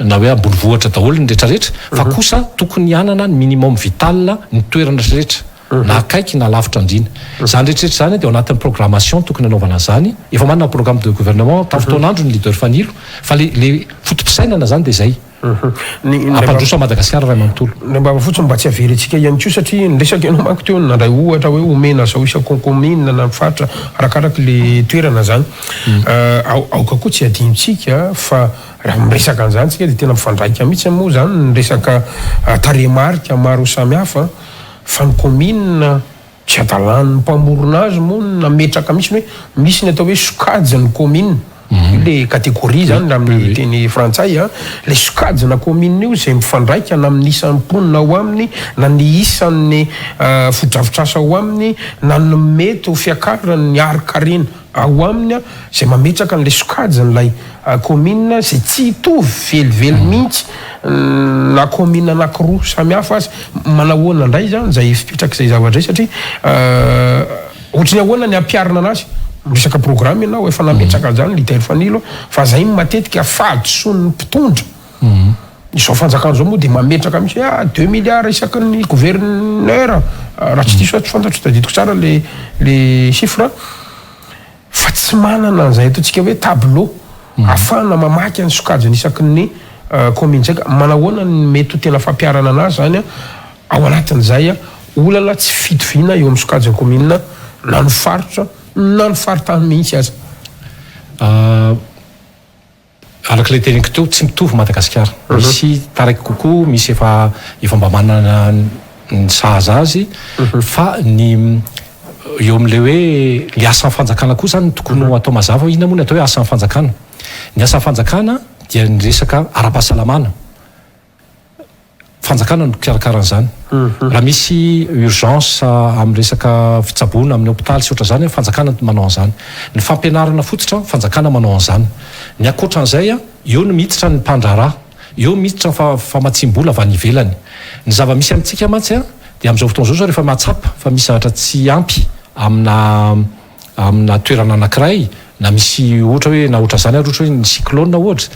na hoe ambonivohitra daholo ny rehetrarehetra fa kosa tokony hanana ny minimum vital ny toerana rehetrarehetra. Na akaiky na lavitra andriana. Izany rehetra rehetra izany dia ao anatin'ny programmation tokony hanaovana an'izany. Efa manana programme de gouvernement tamin'ny fotoan'andro ny leader Fanilo fa le le foto-pisainana izany dia izay. Hampandroso an'i Madagasikara iray manontolo. Ny ambava fotsiny mba tsy haverentsika ihany koa satria niresaka ianao manko teo nandray ohatra hoe omena zao isan-kaominina na faritra arakaraka le toerana zany. Aoka koa tsy hadinontsika fa raha miresaka an'izany tsika dia tena mifandraika mihitsy moa zany ny resaka tarehimarika maro samihafa fa ny kaominina Tsy adalan'ny mpamorona azy moa ny nametraka mihitsy ny hoe misy ny atao hoe sokajin'ny kaominina, io le catégorie zany raha amin'ny teny frantsay an, ilay sokajina kaominina io izay mifandraika na amin'ny isan'ny mponina ao aminy na ny isan'ny fotodrafitrasa ao aminy na ny mety ho fiakaran'ny harin-karena ao aminy izay mametraka an'ilay sokajin'ilay kaominina izay tsy hitovy velively mihitsy na kaominina anankiroa samy hafa aza. Manahoana indray izany izay fipetrak'izay zavatra izay satria ohatry ny ahoana ny hampiharina anazy? Miresaka programme ianao, efa nametraka an'izany Leader Fanilo fa izay no matetika fahadisoan'ny mpitondra. Izao fanjakana izao moa dia mametraka mihitsy hoe ah deux milliards isaky ny gouverneur raha tsy diso aho tsy fantatro tadidiko tsara le le chiffre fa tsy manana an'izay ataontsika hoe tableau ahafahana mamaky ny sokajiny isaky ny commune zay ka manahoana ny mety ho tena fampiharana anazy zany ao anatin'izay olana tsy fitoviana eo amin'ny sokajin'ny commune na ny faritra na ny faritany mihitsy aza. Araka ilay teneniko teo, tsy mitovy Madagasikara. Misy taraiky kokoa, misy efa efa mba manana ny sahaza azy, fa ny eo amin'ilay hoe ny asan'ny fanjakana koa izany no tokony ho atao mazava hoe inona moa ny atao hoe asan'ny fanjakana. Ny asan'ny fanjakana dia ny resaka ara-pahasalamana. Fanjakana no mpikarakara an'izany. Raha misy urgence amin'ny resaka fitsaboana amin'ny hopitaly sy ohatran'izany, fanjakana no manao an'izany. Ny fampianarana fototra, fanjakana manao an'izany. Ny ankoatran'izay, eo no miditra ny mpandraharaha, eo miditra ny famatsiam-bola avy any ivelany. Ny zava-misy amintsika mantsy dia amin'izao fotoana izao izao rehefa mahatsapa fa misy zavatra tsy ampy amina amina toerana anakiray na misy ohatra hoe na ohatran'izany ary ohatra hoe ny cyclone ohatra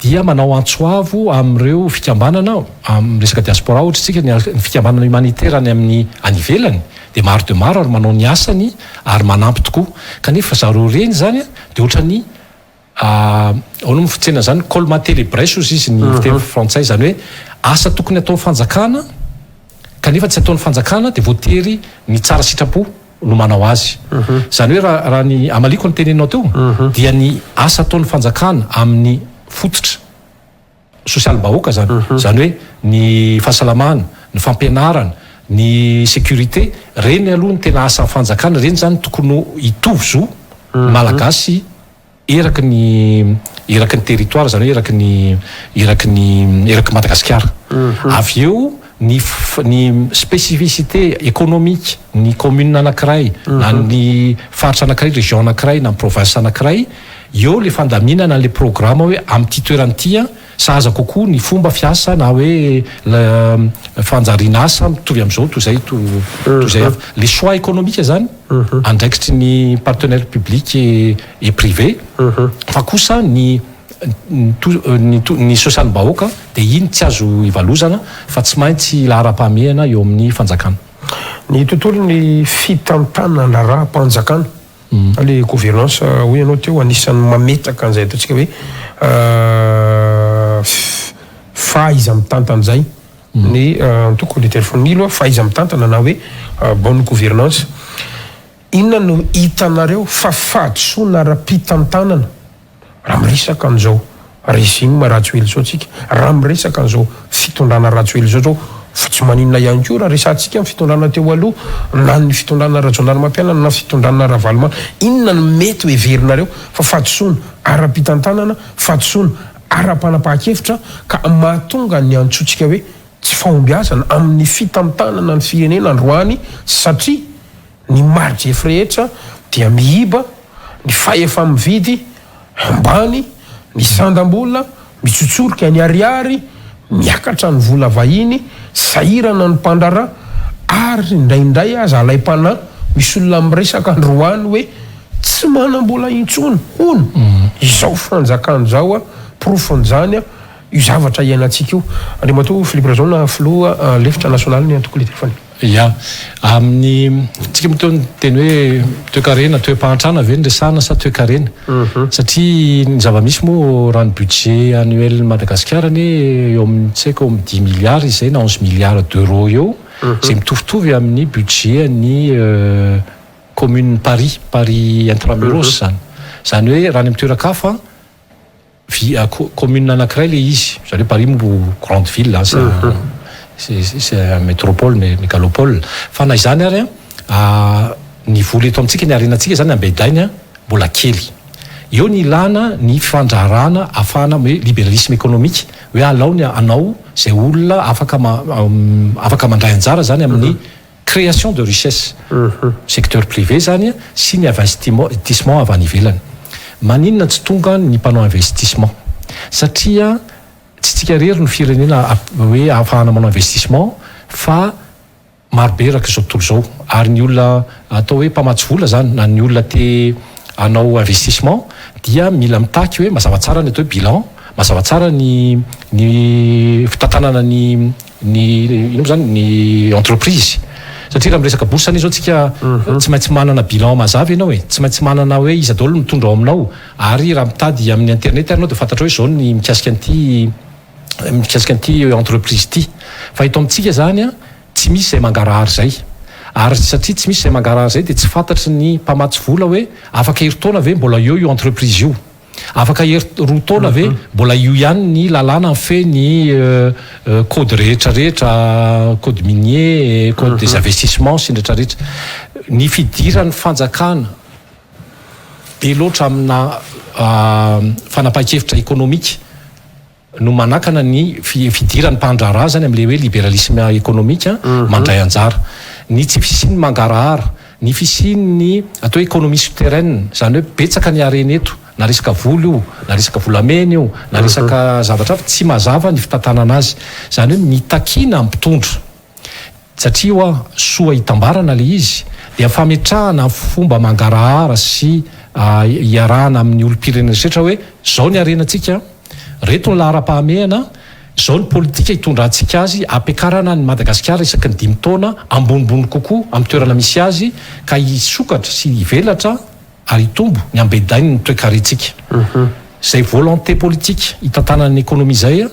dia manao antso avo amin'ireo fikambanana amin'ny resaka diaspora ohatra isika ny fikambanana humanitaire any amin'ny any ivelany dia maro dia maro ary manao ny asany ary manampy tokoa kanefa zareo ireny izany dia ohatran'ny Ahoana moa fitsena izany? Colmater les brèches hozy izy ny fiteny frantsay, izany hoe asa tokony ataon'ny fanjakana kanefa tsy ataon'ny fanjakana dia voatery ny tsara sitrapo no manao azy. Izany hoe raha raha ny hamaliako ny teneninao teo dia ny asa ataon'ny fanjakana amin'ny fototra sosialim-bahoaka izany, izany hoe ny fahasalamana, ny fampianarana, ny sécurité, ireny aloha no tena asan'ny fanjakana, ireny izany tokony ho hitovy zo ny Malagasy eraky ny eraky ny territoire, izany hoe eraky ny eraky ny eraky Madagasikara. Avy eo ny ny spécificité économique ny commune anankiray na ny faritra anankiray, région anankiray na ny province anankiray, Eo le fandaminana anle programa hoe amin'ity toerana ity an, sahaza kokoa ny fomba fiasa na hoe fanjariana asa mitovy amin'izao toy izay toy izay hafa. Le choix économique zany andraikitry ny partenaire public et privé fa kosa ny ny ny sosialim-bahoaka dia iny tsy azo ivalozana fa tsy maintsy laharam-pahamehana eo amin'ny fanjakana. Ny tontolon'ny fitantanan-draharaham-panjakana. Le gouvernance hoy ianao teo anisan'ny mametraka an'izay ataontsika hoe fahaiza-mitantana izay ny antoko Leader Fanilo, fahaiza-mitantana na hoe bonne gouvernance. Inona no hitanareo fa fahadisoana ara-pitantanana Raha miresaka an'izao régime Rajoelina izao tsika, raha miresaka an'izao fitondrana Rajoelina izao zao, fa tsy maninona ihany koa raha resahantsika ny fitondrana teo aloha, na ny fitondrana Rajaonarimampianina na fitondrana Ravalomanana, inona no mety ho heverinareo fa fahadisoana ara-pitantanana, fahadisoana ara-panapahan-kevitra ka mahatonga ny antsointsika hoe tsy fahombiazana amin'ny fitantanana ny firenena androany satria Ny mari-drefy rehetra dia miiba, ny fahefa-mividy ambany, ny sandam-bola mitsotsorika ny ariary, miakatra ny vola vahiny, sahirana ny mpandraharaha ary indraindray aza alaim-panahy misy olona miresaka androany hoe tsy manam-bola intsony hono izao fanjakana izao, porofon'izany io zavatra iainantsika io. Andriamatoa Philippe Rajaona, filoha lefitra nasionalin'ny antoko Leader Fanilo. Ya. Amin'ny, tsika moa teo niteny hoe toekarena, toe-pahantrana ve no resahana sa toekarena? Satria ny zava-misy moa raha ny budget annuel-n'i Madagasikara anie eo amin'ny tsy haiko eo amin'ny dix milliards izy izay na onze milliards d'euros eo, izay mitovitovy amin'ny budget an'ny commune Paris, Paris intramuros izany. Izany hoe raha any amin'ny toeran-kafa, Vi, commune anakiray le izy, zareo Paris moa grande ville an, c'est c'est un métropole, mégalopole, fa na izany ary an, ny vola eto amintsika, ny harenantsika zany ambedainy an, mbola kely. Eo ny ilana ny fandraharahana ahafahana hoe liberalisme économique, hoe alao ny anao izay olona afaka afaka mandray anjara zany amin'ny Création de richesse, secteur privé zany sy ny investissement avy any ivelany. Maninona tsy tonga ny mpanao investissement? Satria tsy tsika irery no firenena hoe ahafahana manao investissement fa maro be erak' izao tontolo izao ary ny olona atao hoe mpamatsy vola zany na ny olona te hanao investissement dia mila mitaky hoe mazava tsara ny atao hoe bilan, mazava tsara ny ny fitantanana ny ny inona moa zany ny entreprise satria raha miresaka bourse anie zao tsika tsy maintsy manana bilan mazava ianao e, tsy maintsy manana hoe iza daholo no mitondra ao aminao ary raha mitady amin'ny internet ary ianao dia fantatrao hoe zao ny mikasika an'ity mikasika an'ity entreprise ity fa eto amintsika zany a tsy misy izay mangarahara izay ary satria tsy misy izay mangarahara izay dia tsy fantatry ny mpamatsy vola hoe afaka herintaona ve mbola eo io entreprise io. Afaka hery roa taona ve mbola io ihany ny lalàna mifehy ny code rehetra rehetra, code minier, code des investissements sy ny rehetra rehetra. Ny fidiran'ny fanjakana be loatra amina fanapahan-kevitra ekonomika no manakana ny fidiran'ny mpandraharaha zany amin'ilay hoe liberalisme économique mandray anjara. Ny tsy fisian'ny mangarahara, ny fisian'ny atao hoe économie souterraine, izany hoe betsaka ny harena eto, na resaka vola io, na resaka volamena io, na resaka zavatra hafa, tsy mazava ny fitantanana azy. Izany hoe mitakiana amin'ny mpitondra. Satria hoa soa itambarana ilay izy dia fametrahana fomba mangarahara sy iarahana amin'ny olom-pirenena rehetra hoe zao ny harenantsika, reto ny laharam-pahamehana, zao ny politika hitondrantsika azy hampiakarana an'i Madagasikara isaky ny dimy taona ambonimbony kokoa amin'ny toerana misy azy ka hisokatra sy hivelatra ary hitombo ny ambedain' ny toekarentsika. Izay volonté politique hitantanana ny économie izay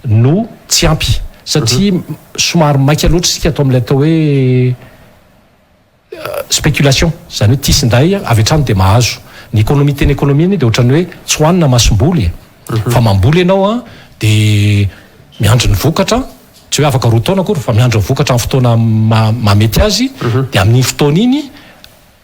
no tsy ampy satria somary maika loatra isika ato amin'ilay atao hoe spéculation, izany hoe tia sy nday avy hatrany dia mahazo. Ny économie tena économie anie dia ohatran'ny hoe tsy hohanina masomboly e, fa mamboly ianao an dia miandry ny vokatra, tsy hoe afaka roa taona akory fa miandry ny vokatra amin'ny fotoana mahamety azy dia amin'iny fotoana iny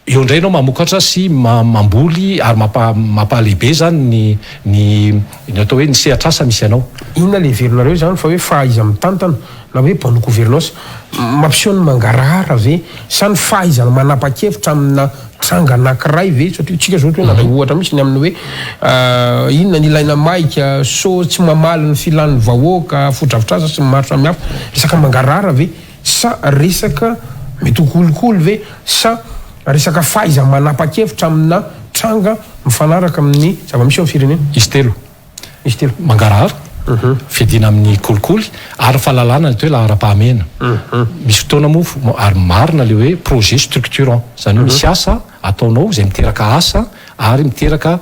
Eo indray ianao mamokatra sy mamboly ary mampahalehibe izany ny ny ny atao hoe ny sehatr'asa misy anao. Inona le heverinareo izany fa hoe fahaiza-mitantana na hoe bonne gouvernance? Mampiseho ny mangarahara ve sa ny fahaizana manapa-kevitra amina tranga anankiray ve? Satria tsika zao toa nandray ohatra mihitsy ny amin'ny hoe inona ny ilaina maika, sao tsy mamaly ny filan'ny vahoaka, fotodrafitrasa sy ny maro samihafa. Resaka mangarahara ve? Sa resaka mety ho kolikoly ve sa resaka fahaiza-manapa-kevitra amina tranga mifanaraka amin'ny zava-misy eo amin'ny firenena? Izy telo. Izy telo. Mangarahara, fiadiana amin'ny kolikoly ary fahalalana ny atao hoe laharam-pahamehana. Misy fotoana moa ary marina ilay hoe projet structurant, izany hoe misy asa ataonao izay miteraka asa ary miteraka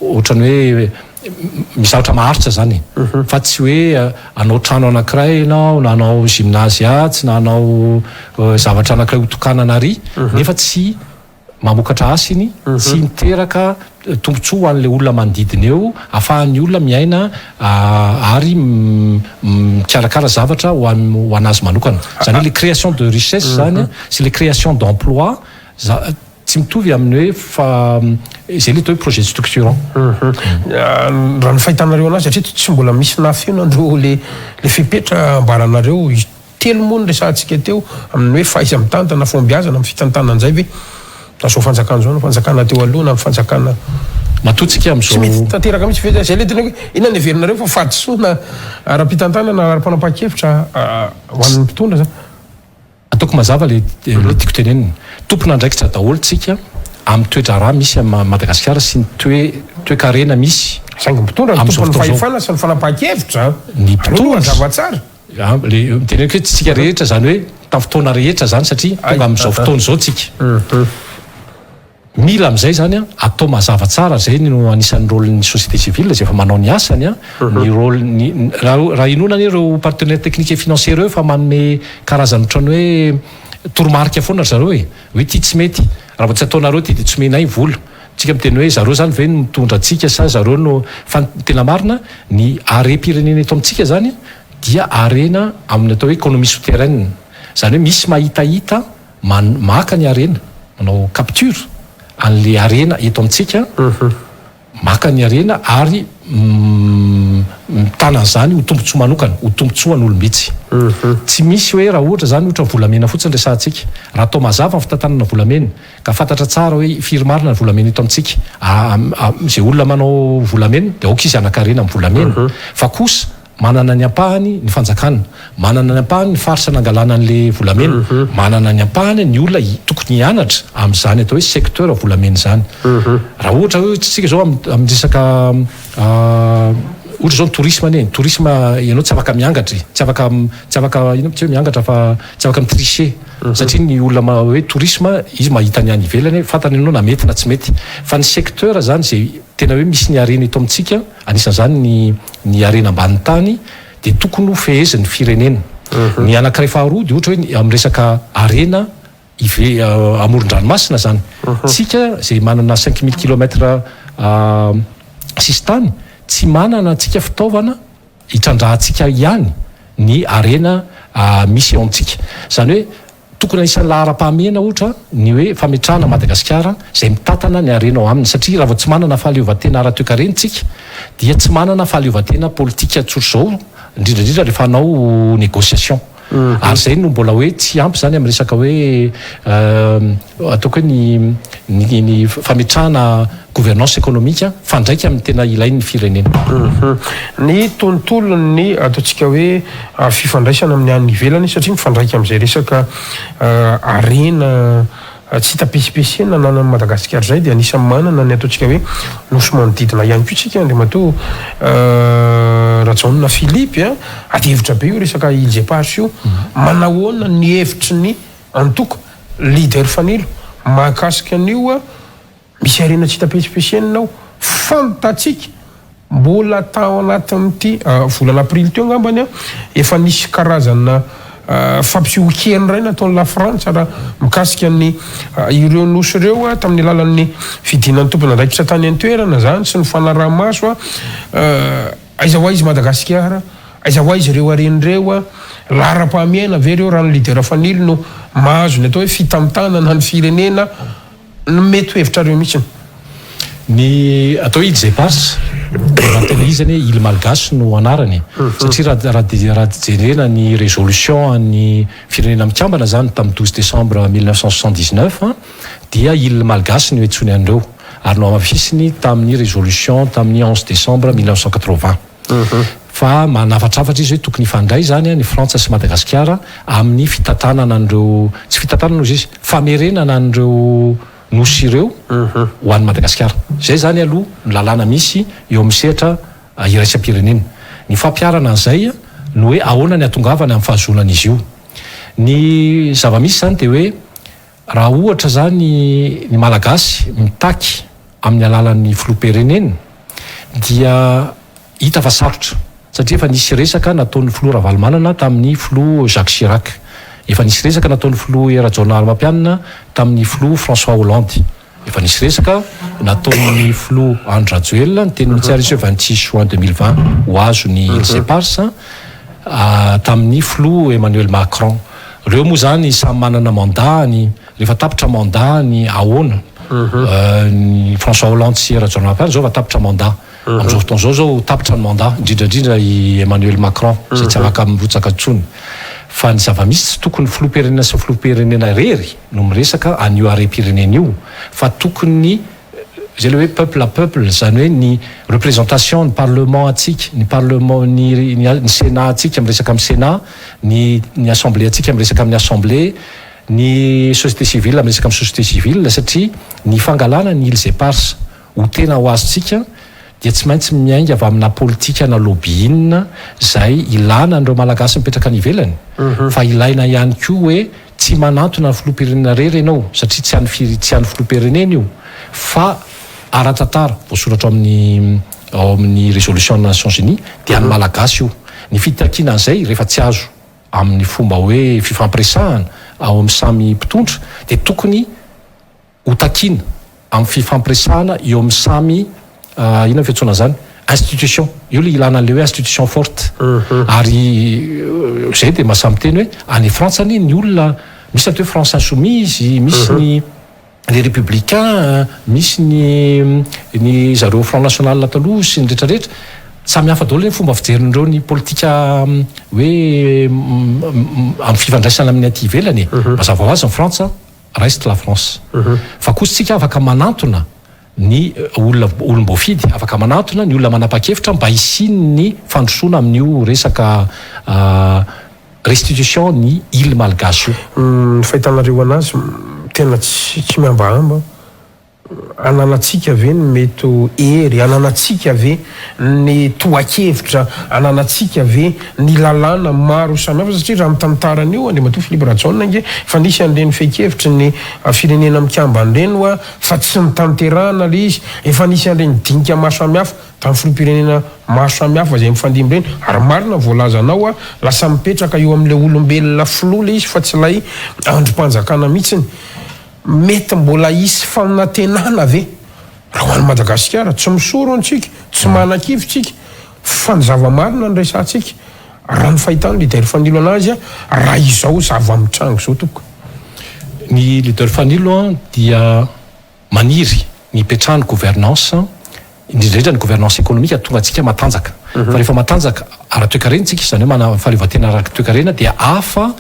Ohatran'ny hoe misy zavatra maharitra zany e. Fa tsy hoe hanao trano anankiray ianao na hanao gymnase atsy na hanao zavatra anankiray ho tokanana ary nefa tsy mamokatra asa iny, tsy miteraka tombontsoa ho an'ilay olona manodidina eo ahafahan'ny olona miaina ary mikarakara zavatra ho an- ho an'azy manokana. Izany hoe le création de richesse zany sy le création d'emploi za- Tsy mitovy amin'ny hoe fa izay ilay atao hoe projet structurant. Raha ny fahitanareo anazy hatreto tsy mbola misy nahafeno an'ireo le le fepetra ambaranareo telo moa no resahantsika teo amin'ny hoe fahaiza-mitantana, fahombiazana amin'ny fitantanana an'izay ve na izao fanjakana izao na fanjakana teo aloha na fanjakana Matoa tsika amin'izao. Tsy mety tanteraka mihitsy ve zay? Zay ilay teneniko hoe inona no heverinareo fa fahadisoana ara-pitantanana ara-panapahan-kevitra ho an'ny mpitondra zany? Ataoko mazava le le tiako tenenina. Tompon'andraikitra daholo tsika amin'ny toe-draharaha misy am Madagasikara sy ny toe toe-karena misy Saingy mpitondra no amin'izao tompon'ny fotoana izao. fahefana sy ny fanapahan-kevitra. Ny Aleo aloha mpitondra. hazava tsara. Ah, le teneniko hoe tsika rehetra zany hoe. tamin'ny fotoana rehetra zany satria tonga amin'izao fotoana izao tsika. Mila amin'izay zany an, atao mazava tsara, zay no anisan'ny rôle-n'ny société civile izay efa manao ny asany an, ny rôle-ny, raha inoana anie ireo partenaires techniques et financiers ireo efa manome karazany ohatran'ny hoe toromarika foana ry zareo e, hoe ity tsy mety, raha vao tsy ataonareo ity dia tsy omenay vola. Tsika miteny hoe zareo zany ve no mitondra antsika sa zareo no, fa ny tena marina ny harem-pirenena eto amintsika zany dia harena amin'ny atao hoe économie souterraine, zany hoe misy mahitahita man maka ny harena, manao capture an'le harena eto amintsika, maka ny harena ary mitana an'izany ho tombontsoa manokana, ho tombontsoan'olom-bitsy. Tsy misy hoe raha ohatra izany ohatra volamena fotsiny resahantsika, raha atao mazava ny fitantanana volamena ka fantatra tsara hoe firy marina ny volamena eto amintsika, izay olona manao volamena dia aoka izy hanan-karena amin'ny volamena, fa kosa Manana ny ampahany ny fanjakana, manana ny ampahany ny faritra nangalana an'le volamena, manana ny ampahany ny olona tokony hianatra amin'izany atao hoe secteur volamena izany. Raha ohatra hoe tsika izao amin'ny resaka ohatra izao ny tourisme anie, ny tourisme ianao tsy afaka miangatra e, tsy afaka tsy afaka inona tsy hoe miangatra fa tsy afaka mi-tricher satria ny olona hoe tourisme izy mahita ny any ivelany hoe fantany ianao na mety na tsy mety. Fa ny secteur izany izay tena hoe misy ny harena eto amintsika, anisan'izany ny ny harena ambanin'ny tany dia tokony ho fehezin'ny firenena. Ny anankiray faharoa dia ohatra hoe amin'ny resaka harena ive amoron-dranomasina izany. Tsika izay manana 5000 kilomètres sisintany tsy manana antsika fitaovana hitrandrahantsika ihany ny harena misy eo amintsika. Izany hoe Tokony anisan'ny laharam-pahamehana ohatra ny hoe fametrahana Madagasikara izay mitantana ny harena ao aminy satria raha vao tsy manana fahaleovantena ara-toekarena isika dia tsy manana fahaleovantena politika tsotr'izao indrindra indrindra rehefa hanao négociation ary izay no mbola hoe tsy ampy izany amin'ny resaka hoe ataoko hoe ny ny ny fametrahana gouvernance économique mifandraika amin'ny tena ilain'ny firenena. Ny tontolon'ny ataontsika hoe fifandraisana amin'ny any ivelany satria mifandraika amin'izay resaka harena tsy hita pesipesenina ananan'i Madagasikara izay dia anisan'ny manana ny ataontsika hoe nosy manodidina ihany koa isika Andriamatoa Rajaona Philippe a! Ady hevitra be io resaka Îles Éparses io. Manahoana ny hevitry ny antoko Leader Fanilo mahakasika an'io? Misy harena tsy hita pesipesenina ao. Fantatsika, mbola tao anatin'ity volana aprily teo angambany, efa nisy karazana fampisehoan-kery indray nataon'i Lafrantsa raha mikasika ny ireo nosy ireo tamin'ny alalan'ny fidinan'ny tompon'andraikitra tany an-toerana izany sy ny fanaraha-maso. Aiza ho aiza i Madagasikara? Aiza ho aiza ireo harena ireo? Laharam-pahamehana ve ireo raha ny Leader Fanilo no mahazo ny atao hoe fitantanana ny firenena? No mety ho hevitrareo mihitsiny. Ny atao hoe îles éparses, raha tena izy anie îles malgaches no anarany e. Satria raha raha raha jerena ny résolution an'ny firenena mikambana zany tamin'ny 12 décembre 1979 dia îles malgaches no iantsoany an'ireo ary nohamafisiny tamin'ny résolution tamin'ny 11 décembre 1980. Fa manafatrafatra izy hoe tokony hifandray izany ny Frantsa sy Madagasikara amin'ny fitantanana an'ireo, tsy fitantanana hozy izy, famerenana an'ireo nosy ireo ho an'i Madagasikara. Izay izany aloha ny lalàna misy eo amin'ny sehatra iraisam-pirenena. Ny fampiharana an'izay no hoe ahoana ny hahatongavana amin'ny fahazoana an'izy io. Ny zava-misy izany dia hoe Raha ohatra izany ny Malagasy mitaky amin'ny alalan'ny filoham-pirenena dia hita fa sarotra satria efa nisy resaka nataon'ny filoha Ravalomanana tamin'ny filoha Jacques Chirac, efa nisy resaka nataon'ny filoha Hery Rajaonarimampianina tamin'ny filoha François Hollande, efa nisy resaka nataon'ny filoha Andry Rajoelina, niteny mihitsy ary izy hoe 26 juin 2020 ho azo ny Îles Éparses tamin'ny filoha Emmanuel Macron. Reo moa zany samy manana mandat ny, rehefa tapitra mandat ny ahoana? Ny François Hollande sy Rajaonarimampianina zao efa tapitra mandat. Amin'izao fotoana izao zao tapitra ny mandat, indrindra indrindra i Emmanuel Macron izay tsy afaka mirotsaka intsony. Fa ny zava-misy tsy tokony filoham-pirenena sy filoham-pirenena irery no miresaka an'io harem-pirenena io fa tokony Zay le hoe peuple à peuple, zany hoe ny représentation ny parlement antsika, ny parlement ny ny sénat antsika miresaka amin'ny sénat, ny ny assemblée antsika miresaka amin'ny assemblée, ny société civile miresaka amin'ny société civile satria ny fangalana ny îles éparses ho tena ho azontsika. dia tsy maintsy miainga avy amina politika na lobbying izay ilana an'ireo Malagasy mipetraka any ivelany fa ilaina ihany koa hoe tsy manantona ny filoham-pirenena irery ianao satria tsy an'ny tsy an'ny filoham-pirenena io fa ara-tantara voasoratra ao amin'ny ao amin'ny résolution ny Nations Unies dia an'ny Malagasy io. Ny fitakiana an'izay rehefa tsy azo amin'ny fomba hoe fifampiresahana ao amin'ny samy mpitondra dia tokony ho takiana amin'ny fifampiresahana eo amin'ny samy inona ny fiantsoana an'izany institution, io ilay ilana an'ilay hoe institution forte ary izay dia mahasahy miteny hoe any Frantsa anie ny olona misy atao hoe France insoumise, misy ny les républicains, misy ny ny zareo Front national taloha sy ny rehetra rehetra, samy hafa daholo ny fomba fijerin'ireo ny politika hoe amin'ny fifandraisana amin'ny aty ivelany e, mazava ho azy ny Frantsa reste la France. Fa kosa tsika afaka manantona ny olona olom-boafidy, afaka manantona ny olona manapa-kevitra mba hisian'ny fandrosoana amin'io resaka restitution ny île malgache io. Ny fahitanareo anazy tena tsy tsy mihambahamba. Ananantsika ve ny mety ho hery, ananantsika ve ny tohan-kevitra, ananantsika ve ny lalàna maro samihafa satria raha ny tantaran'io Andriamatoa Philippe Rajaona ange efa nisy an'ireny fehin-kevitry ny firenena mikambana ireny hoa fa tsy notanterahana ilay izy, efa nisy an'ireny dinika maro samihafa tamin'ny filoham-pirenena maro samihafa izay mifandimby ireny ary marina ny voalazanao hoa lasa mipetraka eo amin'ilay olombelona filoha ilay izy fa tsy ilay andrim-panjakana mihitsiny. Mety mbola hisy fanantenana ve raha ho an'i Madagasikara? Tsy misoro antsika, tsy manakivy tsika, fa ny zava-marina no resahantsika. Raha ny fahitan'ny Leader Fanilo anazy, raha izao zava-mitranga izao tompoko. Ny Leader Fanilo dia maniry ny hipetrahan'ny gouvernance, indrindra indrindra ny gouvernance économique hahatonga antsika matanjaka. Fa rehefa matanjaka ara-toekarena isika, izany hoe manana fahaleovantena ara-toekarena dia hafa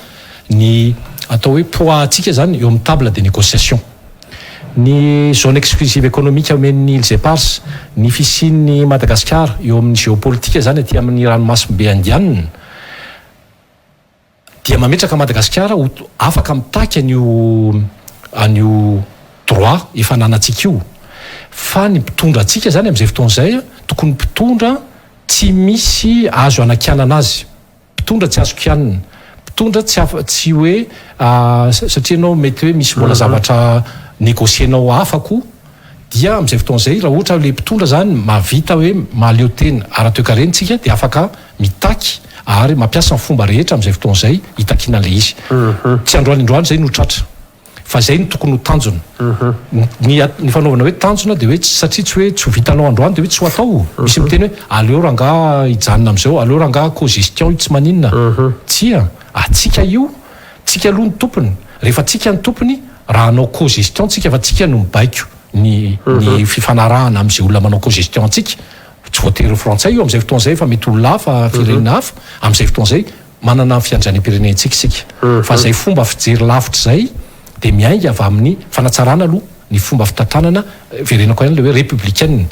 ny atao hoe poids antsika izany eo amin'ny table de négociation. Ny zone exclusive économique omen'ny Îles Éparses, ny fisian'i Madagasikara eo amin'ny géopolitique izany aty amin'ny ranomasimbe Indianina, dia mametraka Madagasikara ho afaka mitaky an'io an'io droit efa ananantsika io fa ny mpitondra antsika zany amin'izay fotoana izay tokony mpitondra tsy misy azo anakianana azy, mpitondra tsy azo kianina, mpitondra tsy afa tsy hoe satria ianao mety hoe misy mbola zavatra negocier-nao hafa koa Dia amin'izay fotoana izay, raha ohatra ilay mpitondra izany mahavita hoe mahaleo tena ara-toekarena isika dia afaka mitaky ary mampiasa ny fomba rehetra amin'izay fotoana izay hitakiana an'ilay izy. Tsy androany androany izay no tratra fa izay no tokony ho tanjona. Ny ny fanaovana hoe tanjona dia hoe satria tsy hoe tsy ho vitanao androany dia hoe tsy ho atao. Misy miteny hoe aleo rangaha hijanona amin'izao, aleo rangaha co-gestion io tsy maninona. Tsia, antsika io, tsika aloha no tompony. Rehefa tsika no tompony, Raha hanao co-gestion tsika fa tsika no mibaiko ny ny fifanarahana amin'izay olona manao co-gestion antsika, tsy voatery ho frantsay io amin'izay fotoana izay fa mety olona hafa, firenena hafa, amin'izay fotoana izay manana ny fiandrianam-pirenentsika isika. Fa izay fomba fijery lavitra izay dia miainga avy amin'ny fanatsarana aloha ny fomba fitantanana, verenako ihany ilay hoe républicaine.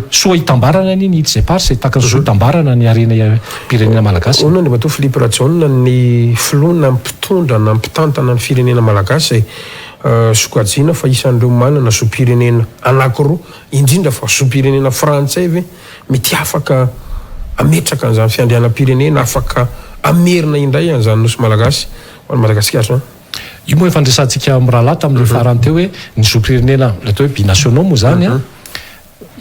Soa hitambarana anie ny îles éparses e, tahaka ny soa hitambarana ny harena pirenena malagasy. Hono Andriamatoa Philippe Rajaona, ny filoha na mpitondra na mpitantana ny firenena malagasy izay sokajiana fa isan'ireo manana zom-pirenena anankiroa, indrindra fa zom-pirenena frantsay ve mety afaka hametraka an'izany fiandrianam-pirenena, afaka hamerina indray an'izany nosy malagasy ho an'i Madagasikara izany? Io moa efa niresahantsika mirahalahy tamin'ilay farany teo hoe ny zom-pirenena ilay atao hoe binationaux moa izany an,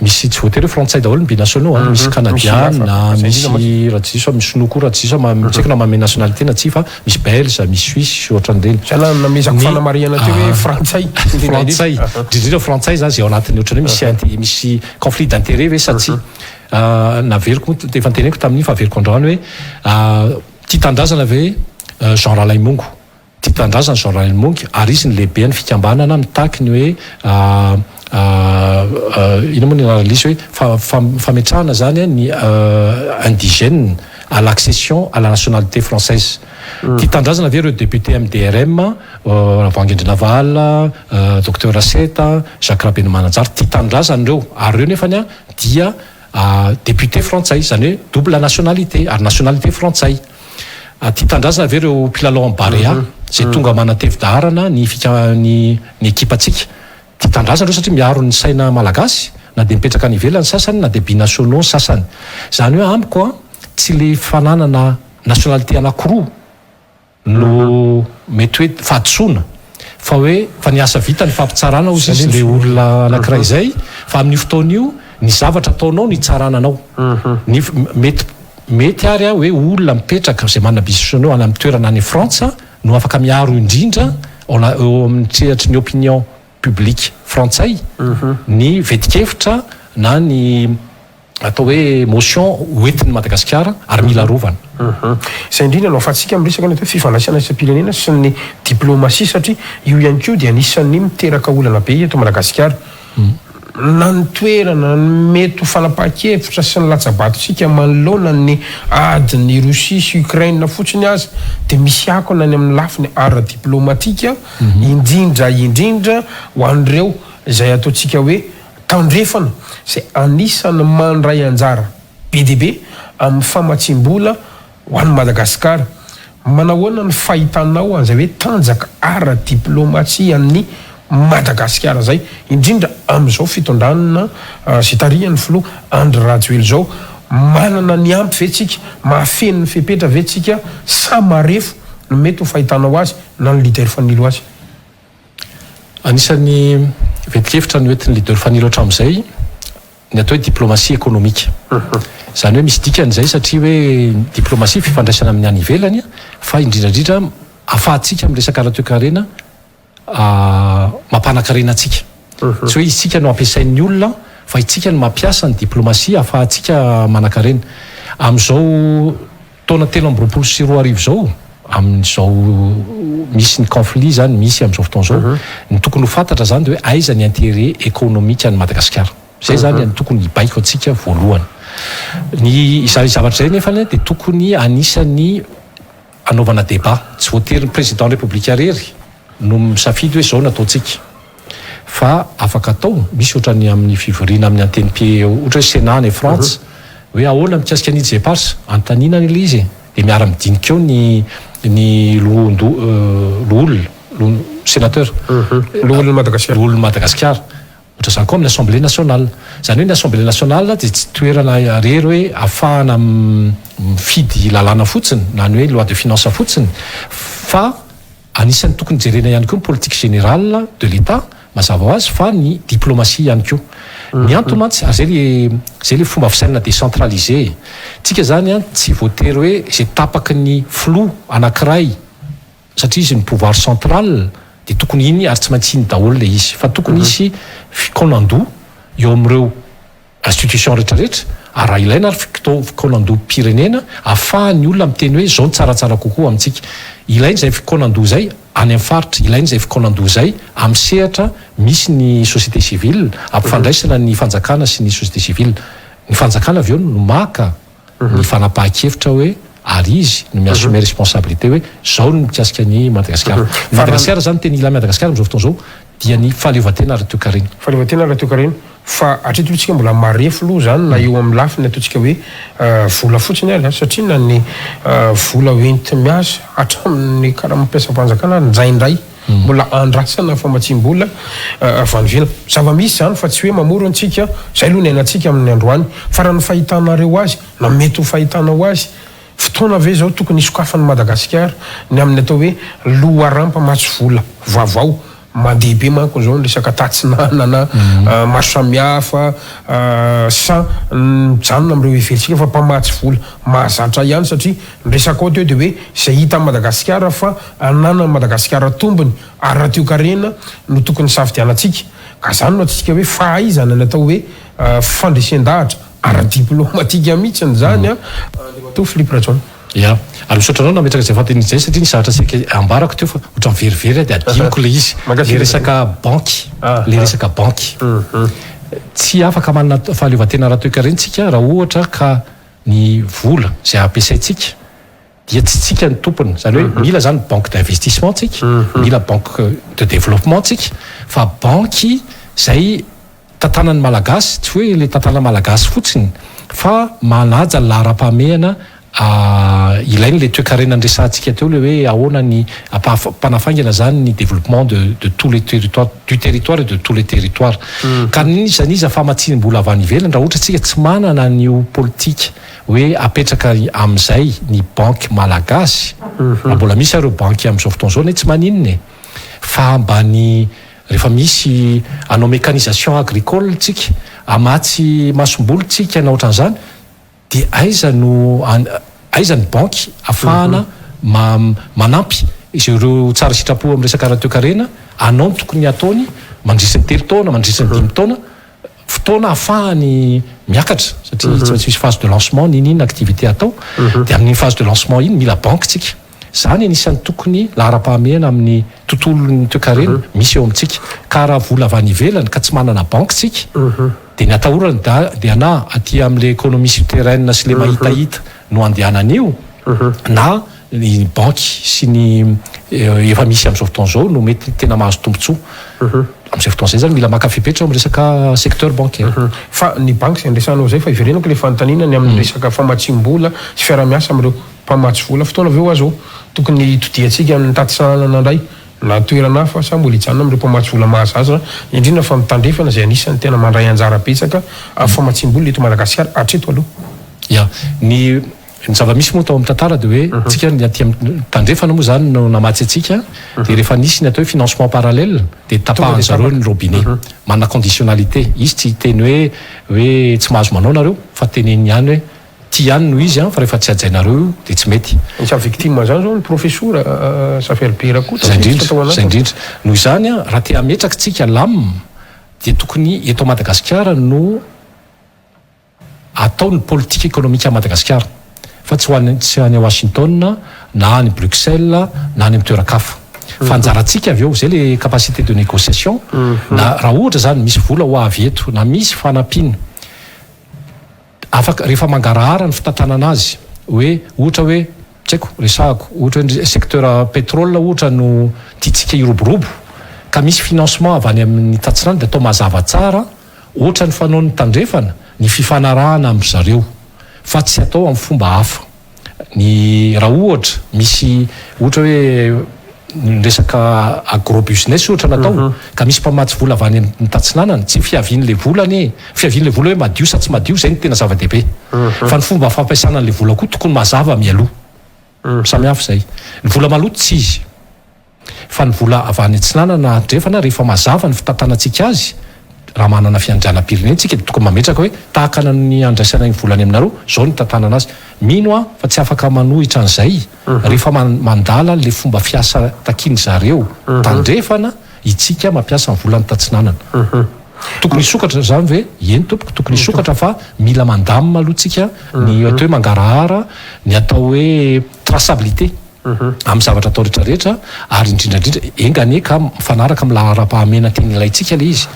misy tsy voatery hoe frantsay daholo ny binationaux an, misy canadiana, misy raha tsy diso aho misy sinoa koa raha tsy diso aho, tsy haiko na manome nationalité na tsia fa misy belge, misy suisse sy ohatran'ireny. Zay no namezako fanamarihana teo hoe frantsay. Frantsay, indrindra indrindra frantsay izany izay ao anatin'ny ohatran'ny hoe misy misy conflit d'intérêt ve sa tsia. Naveriko moa, efa noteneniko tamin'iny fa averiko androany hoe Tia tanindrazana ve Jean Ralaimongo? Tia tanindrazana Jean Ralaimongo ary izy no lehiben'ny fikambanana mitaky ny hoe inona moa ny anaran'ilay izy hoe fametrahana izany ny indigène à l'accession à la nationalité française. Tia tanindrazana ve ireo député MDRM, Ravoahangy Andrianavalona, Docteur Raseta, Jacques Rabenomananjara? Tia tanindrazana ireo ary ireo nefany dia Député frantsay, izany hoe double nationalité ary nationalité frantsay. Tia tanindrazana ve ireo mpilalao amin'ny Barea izay tonga manatevin-daharana ny fika ny ny ekipantsika? Tia tanindrazana ireo satria miaro ny saina malagasy? na dia mipetraka any ivelany sasany na dia binationaux ny sasany. Izany hoe amiko an, tsy le fananana nationalité anakiroa no mety hoe fahadisoana fa hoe fa ny asa vita ny fampitsarana hozy izy le olona anakiray izay fa amin'io fotoana io ny zavatra ataonao no hitsarana anao. Ny mety mety ary hoe olona mipetraka izay manana binationaux any amin'ny toerana any Frantsa no afaka miaro indrindra eo amin'ny sehatry ny opinion publique frantsay ny vetikevitra na ny atao hoe motion hoentin'i Madagasikara ary mila arovana. Izay indrindra no ahafahantsika miresaka ny atao hoe fifandraisana isam-pirenena sy ny diplomasia satria io ihany koa dia anisan'ny miteraka olana be eto Madagasikara. Na ny toerana, ny mety ho fanapahan-kevitra sy ny latsa-batontsika manoloana ny adin'i Rosia sy Ukraine fotsiny aza dia misy akony any amin'ny lafiny ara-diplomatika, indrindra indrindra ho an'ireo izay ataontsika hoe tandrefana izay anisan'ny mandray anjara be dia be amin'ny famatsiam-bola ho an'i Madagasikara. Manahoana ny fahitanao an'izay hoe tanjaka ara-diplaomasia an'i Madagasikara izay, indrindra amin'izao fitondrana izay tarihan'ny filoha Andry Rajoelina izao? Manana ny ampy ve tsika? Mahafeno ny fepetra ve tsika sa marefo no mety ho fahitanao azy na ny leader Fanilo azy? Anisan'ny ventin-kevitra noentin'ny leader Fanilo hatramin'izay ny atao hoe diplomatie économique. Izany hoe misy dikany izay satria hoe diplomatie fifandraisana amin'ny any ivelany fa indrindra indrindra ahafahantsika miresaka ara-toekarena mampanakarena antsika. Tsy hoe isika no ampiasain'ny olona fa isika no mampiasa ny diplomatie ahafahantsika manakarena. Amin'izao taona 2023 izao, amin'izao misy ny conflit izany misy amin'izao fotoana izao, ny tokony ho fantatra izany dia hoe aiza ny intérêt économique an'i Madagasikara. Izay izany no tokony hibaiko antsika voalohany. Ny izay zavatra izay nefany dia tokony anisan'ny anaovana débat. Tsy voatery ny président République irery no misafidy hoe izao no ataontsika. Fa afaka atao, misy ohatran'ny amin'ny fivoriana amin'ny antenipie ohatra hoe Sénat any Frantsa, hoe ahoana mikasika ny îles éparses, anontaniana anie ilay izy e, dia miara-midinika eo ny ny lohondo loholona, sénateur, Loholon'i Madagasikara. Loholon'i Madagasikara. Ohatr'izany koa amin'ny Assemblée nationale. Izany hoe ny Assemblée nationale dia tsy toerana irery hoe ahafahana mifidy lalàna fotsiny na ny hoe loi de finance fotsiny fa anisan'ny tokony jerena ihany koa ny politique générale de l'Etat mazava ho azy fa ny diplomatie ihany koa. Ny antony mantsy, ary zay le zay le fomba fisainana décentralisé e. Tsika zany an tsy voatery hoe izay tapaky ny filoha anankiray satria izy no pouvoir central dia tokony iny ary tsy maintsy iny daholo ilay izy fa tokony hisy fikaonandoha eo amin'ireo institution rehetra rehetra ary raha ilaina ary fikaonandoham-pirenena ahafahan'ny olona miteny hoe izao no tsaratsara kokoa amintsika. Ilaina izay fikaonandoha izay any amin'ny faritra, ilaina izay fikaonandoha izay amin'ny sehatra misy ny société civile, ampifandraisana ny fanjakana sy ny société civile. Ny fanjakana avy eo no maka ny fanapahan-kevitra hoe ary izy no mi-assumer responsabilité hoe zao ny mikasika an'i Madagasikara. Ny Madagasikara zany tena ilàn'i Madagasikara amin'izao fotoana izao dia ny fahaleovantena ara-toekarena. Fahaleovantena ara-toekarena. Fa hatreto aloha tsika mbola marefo aloha zany na eo amin'ny lafiny ataontsika hoe vola fotsiny ary satria na ny vola hoenti-miasa hatramin'ny karama mpiasam-panjakana ary indraindray Mbola andrasana famatsiam-bola avy any ivelany. Zava-misy izany fa tsy hoe mamorona isika, izay aloha ny iainantsika amin'ny androany. Fa raha ny fahitanareo azy, na mety ho fahitanao azy, fotoana ve izao tokony hisokafan'i Madagasikara ny amin'ny atao hoe loharam-pamatsy vola vaovao? Mandeha be manko izao ny resaka tatsinanana maro samihafa, sa mijanona amin'ireo heverintsika fa mpamatsy vola mahazatra ihany satria ny resaka ao teo dia hoe izay hitan'i Madagasikara fa ananan'i Madagasikara tombony ara-toekarena no tokony hisafidianantsika. Ka izany no ataontsika hoe fahaizana ny atao hoe fandresen-dahatra ara-diplaomatika mihitsy izany an, Andriamatoa Philippe Rajaona. Ya. Ary misaotra anao nametraka izay fanontaniana izay satria nisy zavatra saika ambarako teo fa ohatran'ny verivery aho dia adinoko ilay izy. Ilay resaka banky. Ilay resaka banky. Tsy afaka manana fahaleovantena ara-toekarena isika raha ohatra ka ny vola izay ampiasaintsika dia tsy tsika ny tompony, izany hoe mila izany banque d'investissement tsika, mila banque de développement tsika, fa banky izay tantanan'ny Malagasy, tsy hoe ilay tantanan'ny Malagasy fotsiny fa manaja ny laharam-pahamehana Ilaina ilay toekarena niresahantsika teo ilay hoe ahoana ny ampanafaingana izany ny développement de de tous les territoires, du territoire et de tous les territoires. Ka n'iza n'iza famatsiam-bola avy any ivelany raha ohatra tsika tsy manana an'io politika hoe apetraka amin'izay ny banky malagasy, raha mbola misy ary ireo banky amin'izao fotoana izao anie tsy maninona e! Fa mba ny rehefa misy hanao mécanisation agricole tsika, hamatsy masomboly tsika na ohatran'izany, Dia aiza no aiza ny banky afahana manampy izay ireo tsara sitrapo amin'ny resaka ara-toekarena hanao ny tokony hataony mandritra ny telo taona, mandritra ny dimy taona, fotoana ahafahany miakatra satria tsy maintsy misy phase de lancement n'inon'inona activité atao, dia amin'iny phase de lancement iny mila banky tsika. Izany anisan'ny tokony laharam-pahamehana amin'ny tontolon'ny toekarena misy eo amintsika. Ka raha vola avy any ivelany ka tsy manana banky tsika dia ny atahorana da dia na aty amin'ilay économie souterraine sy ilay mahitahita no andehanana io na ny banky sy ny efa misy amin'izao fotoana izao no mety tena mahazo tombontsoa. Amin'izay fotoana izay izany mila maka fepetra eo amin'ny resaka secteur bancaire. Fa ny banky izay niresahanao izay fa iverenako ilay fanontaniana ny amin'ny resaka famatsiam-bola sy fiaraha-miasa amin'ireo mpamatsy vola. Fotoana ve hoa zao tokony hitodiantsika amin'ny taty sahanana indray na toerana hafa sa mbola hijanona amin'ireo mpamatsy vola mahazaza indrindra fa ny tandrefana izay anisan'ny tena mandray anjara betsaka amin'ny famatsiam-bola eto Madagasikara hatreto aloha? Ya, ny ny zava-misy moa tao amin'ny tantara dia hoe tsika ny aty amin'ny tandrefana moa izany no namatsy antsika dia rehefa nisy ny atao hoe financement parallèle dia tapahan-dry zareo ny robinet. Manana conditionnalité. Izy tsy hiteny hoe hoe tsy mahazo manao nareo fa teneniny ihany hoe Ty ihany no izy an, fa rehefa tsy hajainareo io dia tsy mety. Anisan'ny victime zany zao ny profesora Zafy koa Zay indrindra, zay indrindra. Noho izany an, raha te hametraka tsika lam dia tokony eto Madagasikara no atao ny politique économique à Madagasikara fa tsy ho any tsy any Washington na any Bruxelles na any amin'ny toeran-kafa. Fa anjarantsika avy eo, zay le capacité de négociation, na raha ohatra zany misy vola ho avy eto na misy fanampiana, Afaka, rehefa mangarahara ny fitantanana azy, hoe ohatra hoe, tsy haiko, resahako, ohatra hoe ny secteur pétrole ohatra no tiantsika hiroborobo, ka misy financement avy any amin'ny tatsinana dia atao mazava tsara, ohatra ny fanaon'ny tandrefana, ny fifanarahana amin-dry zareo, fa tsy atao amin'ny fomba hafa. Ny raha ohatra misy ohatra hoe ny resaka agro business ohatra natao ka misy mpamatsy vola avy any amin'ny tatsinanana, tsy ny fiavian'ilay vola anie, fiavian'ilay vola hoe madio sa tsy madio izay no tena zava-dehibe fa ny fomba fampiasana an'ilay vola koa tokony mazava mialoha. Samy hafa izay. Ny vola maloto tsy izy. Fa ny vola avy any atsinanana na andrefana rehefa mazava ny fitantanantsika azy, raha manana fiandrianam-pirenena tsika dia tokony mametraka hoe tahaka ny andraisanay ny vola any aminareo, izao no itantanana azy. Mino aho fa tsy afaka manohitra an'izay rehefa mandala an'ilay fomba fiasa takian'ny zareo tandrefana itsika mampiasa ny volan'ny tatsinanana. Tokony hisokatra izany ve? Eny tompoko, tokony hisokatra fa mila mandamina aloha tsika ny atao hoe mangarahara, ny atao hoe traçabilité. amin'ny zavatra atao rehetra rehetra ary indrindra indrindra enga anie ka mifanaraka amin'ny laharam-pahamehana tena ilaintsika ilay izy.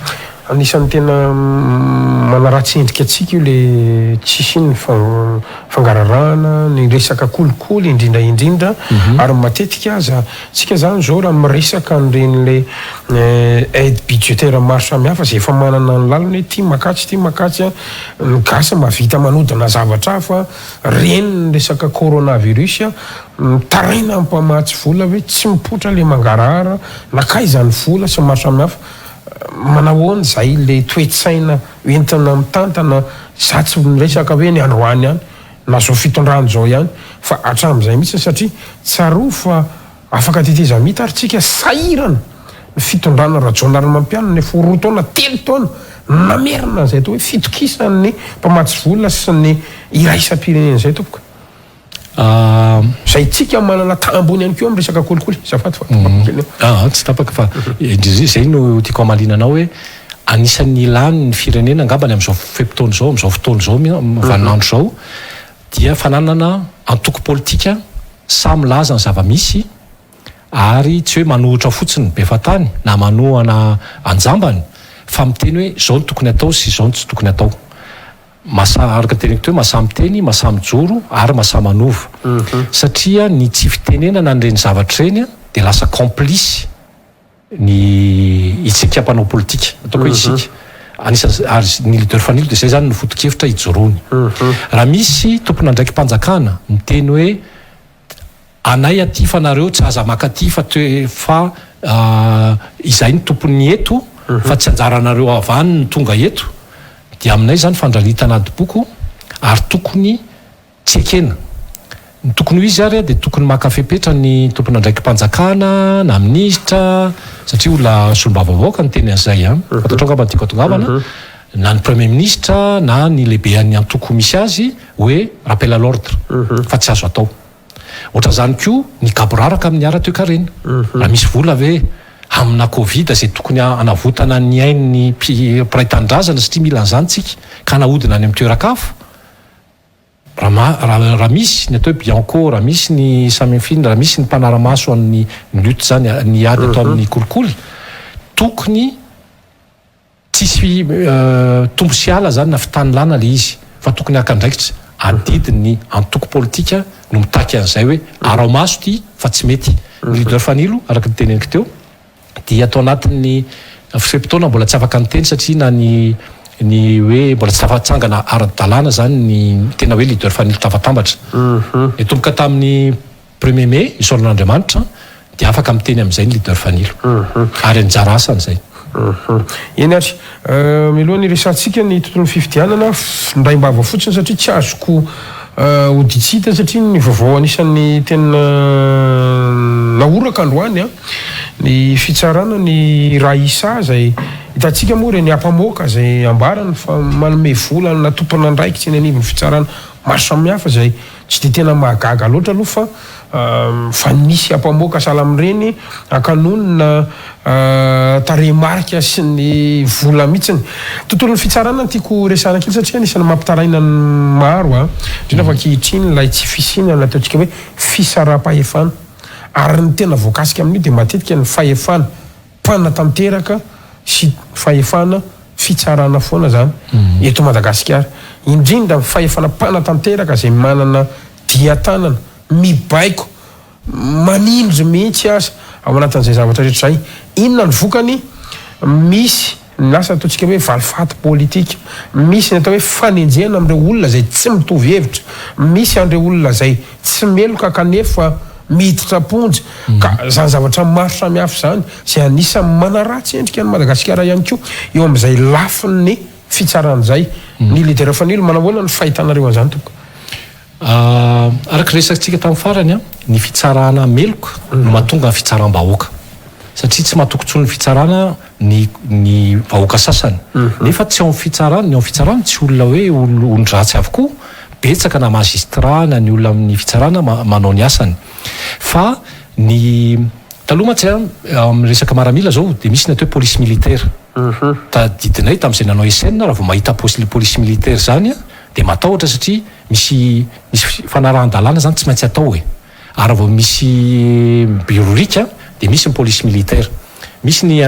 Anisan'ny tena manaratsy endrika antsika io le tsisy iny fangararahana, ny resaka kolikoly indrindra indrindra ary matetika aza tsika zany zao raha miresaka an'ireny le aide budgétaire maro samihafa zay efa manana ny lalany hoe ty makatsy ty makatsy ny gasy mahavita manodina zavatra hafa Reny ny resaka coronavirus a, mitaraina ny mpamatsy vola hoe tsy mipoitra le mangarahara, nankaiza ny vola sy ny maro samihafa. Manahoana izay le toe-tsaina entina mitantana, za tsy miresaka hoe ny androany ihany na zao fitondrana izao ihany fa hatramin'izay mihitsy satria tsarovy fa Afaka tetezamita ary tsika sahirana ny fitondrana Rajaonarimampianina efa ho roa taona telo taona namerina an'izay atao hoe fitokisan'ny mpamatsy vola sy ny iraisam-pirenena izay tompoko. Izay tsika manana taha ambony ihany koa amin'ny resaka kolikoly. Azafady fa tapaka kely eo. Aa tsy tapaka fa indrindra izay no tiako hamaliana anao hoe anisan'ny ilany ny firenena angambany amin'izao fe-potoana izao, amin'izao fotoana izao, vaninandro izao dia fananana antoko politika Sahy milaza ny zava-misy ary tsy hoe manohitra fotsiny be fahatany na manohana anjambany fa miteny hoe izao no tokony atao sy izao no tsy tokony atao. Mahasahy, araka ny teneniko teo, mahasahy miteny, mahasahy mijoro ary mahasahy manova. Satria ny tsy fitenenana an'ireny zavatra ireny dia lasa complice. ny isika mpanao politika, ataoko hoe isika. Anisan'ny ary ny leader Fanilo dia izay izany no foto-kevitra ijoroany. Raha misy tompon'andraiki-panjakana miteny hoe anay aty fa nareo tsy aza maka aty fa toe fa izahay no tompon'ny eto fa tsy anjaranareo avy any no tonga eto dia aminay izany fandraritana adim-poko ary tokony Tsy ekena. Ny tokony ho izy ary dia tokony maka fepetra ny tompon'andraiki-panjakana na minisitra satria olona solombavambahoaka no teny an'izay an! Fantatrao angamba ny tiako hatongavana, na ny premier ministre na ny lehibean'ny antoko misy azy hoe rappel à l'ordre fa tsy azo atao. Ohatran'izany koa ny gaboraraka amin'ny ara-toekarena. Raha misy vola ve amina covid izay tokony hanavotana ny ain'ny mpiray tanindrazana satria mila an'izany tsika ka nahodina any amin'ny toeran-kafa, Raha raha misy ny atao hoe Bianco, raha misy ny Samifin, raha misy ny mpanara-maso an'ny lutte zany, ny ady atao amin'ny kolikoly, tokony tsisy tombo sy ala zany na fitanilana le izy fa tokony haka andraikitra. Adidin'ny antoko politika no mitaky an'izay hoe araho maso ity fa tsy mety. Ny leader Fanilo, araka ny teneniko teo, dia ato anatin'ny fe-potoana mbola tsy afaka niteny satria na ny ny hoe mbola tsy tafatsangana ara-dalàna zany ny tena hoe leader fanilo tafatambatra. Nitomboka tamin'ny premier mai, isaorana Andriamanitra, dia afaka miteny amin'izay ny leader fanilo. Ary anjara asany izay. Eny ary, mialoha ny hiresahantsika ny tontolon'ny fifidianana, indraim-bava fotsiny satria tsy azoko ody tsy hita satria ny vaovao anisan'ny tena nahoraka androany an, Ny fitsarana ny Raissa izay hitantsika moa ireny ampamoaka izay ambarany fa manome vola na tompon'andraikitra eny anivon'ny fitsarana maro samihafa izay tsy dia tena mahagaga loatra aloha fa fa nisy ampamoaka sahala amin'ireny ankanonona tarehimarika sy ny vola mihitsiny. Tontolon'ny fitsarana no tiako resahana kely satria anisan'ny mampitaraina ny maro indrindra fa ankehitriny ilay tsy fisiana ilay ataontsika hoe fisaraham-pahefana. Ary ny tena voakasika amin'io dia matetika ny fahefana mpanatanteraka sy fahefana fitsarana foana izany eto Madagasikara. Indrindra ny fahefana mpanatanteraka izay manana dian-tanana, mibaiko, manindry mihitsy aza ao anatin'izay zavatra rehetra izay. Inona ny vokany? Misy ny lasa ataontsika hoe valifaty politika, misy ny atao hoe fanenjehana amin'ireo olona izay tsy mitovy hevitra, misy an'ireo olona izay tsy meloka kanefa miditra am-ponja, ka izany zavatra maro samihafa izany izay anisan'ny manaratsy endrika an'i Madagasikara ihany koa eo amin'izay lafiny fitsarana izay. Ny Leader Fanilo, manahoana ny fahitanareo an'izany tompoko? Araka ny resakintsika tamin'ny farany, ny fitsarana meloka no mahatonga ny fitsaram-bahoaka. Satria tsy matoky intsony ny fitsarana ny ny vahoaka sasany. Nefa tsy ao amin'ny fitsarana, ny ao amin'ny fitsarana tsy olona hoe olon-dratsy avokoa, betsaka na magistrat na ny olona amin'ny fitsarana manao ny asany. Fa ny taloha mantsy amin'ny resaka maramila izao dia misy ny atao hoe police militaire. Tadidinay tamin'izay nanao SN raha vao mahita police militaire izany dia matahotra satria misy misy fanarahan-dalàna zany tsy maintsy atao e! Ary raha vao misy mirorika dia misy ny police militaire, misy ny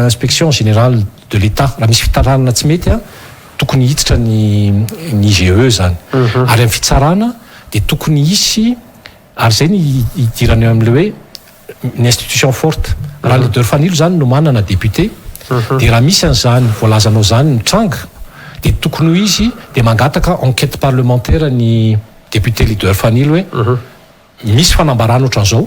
inspection générale de l'Etat, raha misy fitantanana tsy mety an, tokony hiditra ny ny IGE zany, ary amin'ny fitsarana dia tokony hisy Ary izay ny hidirana eo amin'ilay hoe ny institution forte. Raha leader Fanilo izany no manana député, dia raha misy an'izany voalazanao izany mitranga, dia tokony ho izy dia mangataka enquête parlementaire ny député leader Fanilo hoe misy fanambarana ohatran'izao,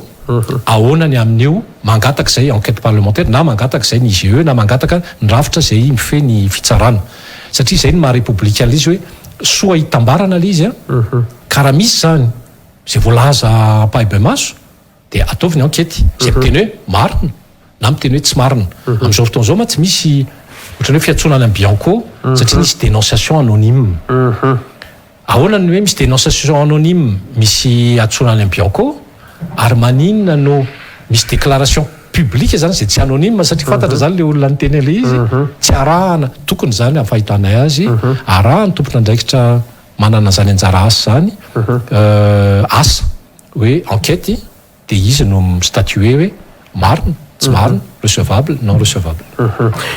ahoana ny amin'io, mangataka izay enquête parlementaire na mangataka izay ny IGE na mangataka ny rafitra izay mifehy ny fitsarana. Satria izay no maha repoblika an'ilay izy hoe soa hitambarana ilay izy an, ka raha misy izany Izay voalaza ampahibemaso dia ataovy ny ankety. Izay miteny hoe marina na miteny hoe tsy marina. Amin'izao fotoana izao mantsy misy ohatran'ny hoe fiantsoana any amin'ny Bianco satria nisy dénonciation anonyme. Ahoana ny hoe misy dénonciation anonyme misy antsoina any amin'ny Bianco ary maninona no misy déclaration publique izany izay tsy anonyme satria fantatra izany ilay olona niteny an'ilay izy, tsy arahana, tokony izany amin'ny fahitanay azy, arahan'ny tompon'andraikitra manana an'izany anjara asa izany, asa hoe enquête dia izy no mi-statuer hoe marina, tsy marina, recevable, non recevable.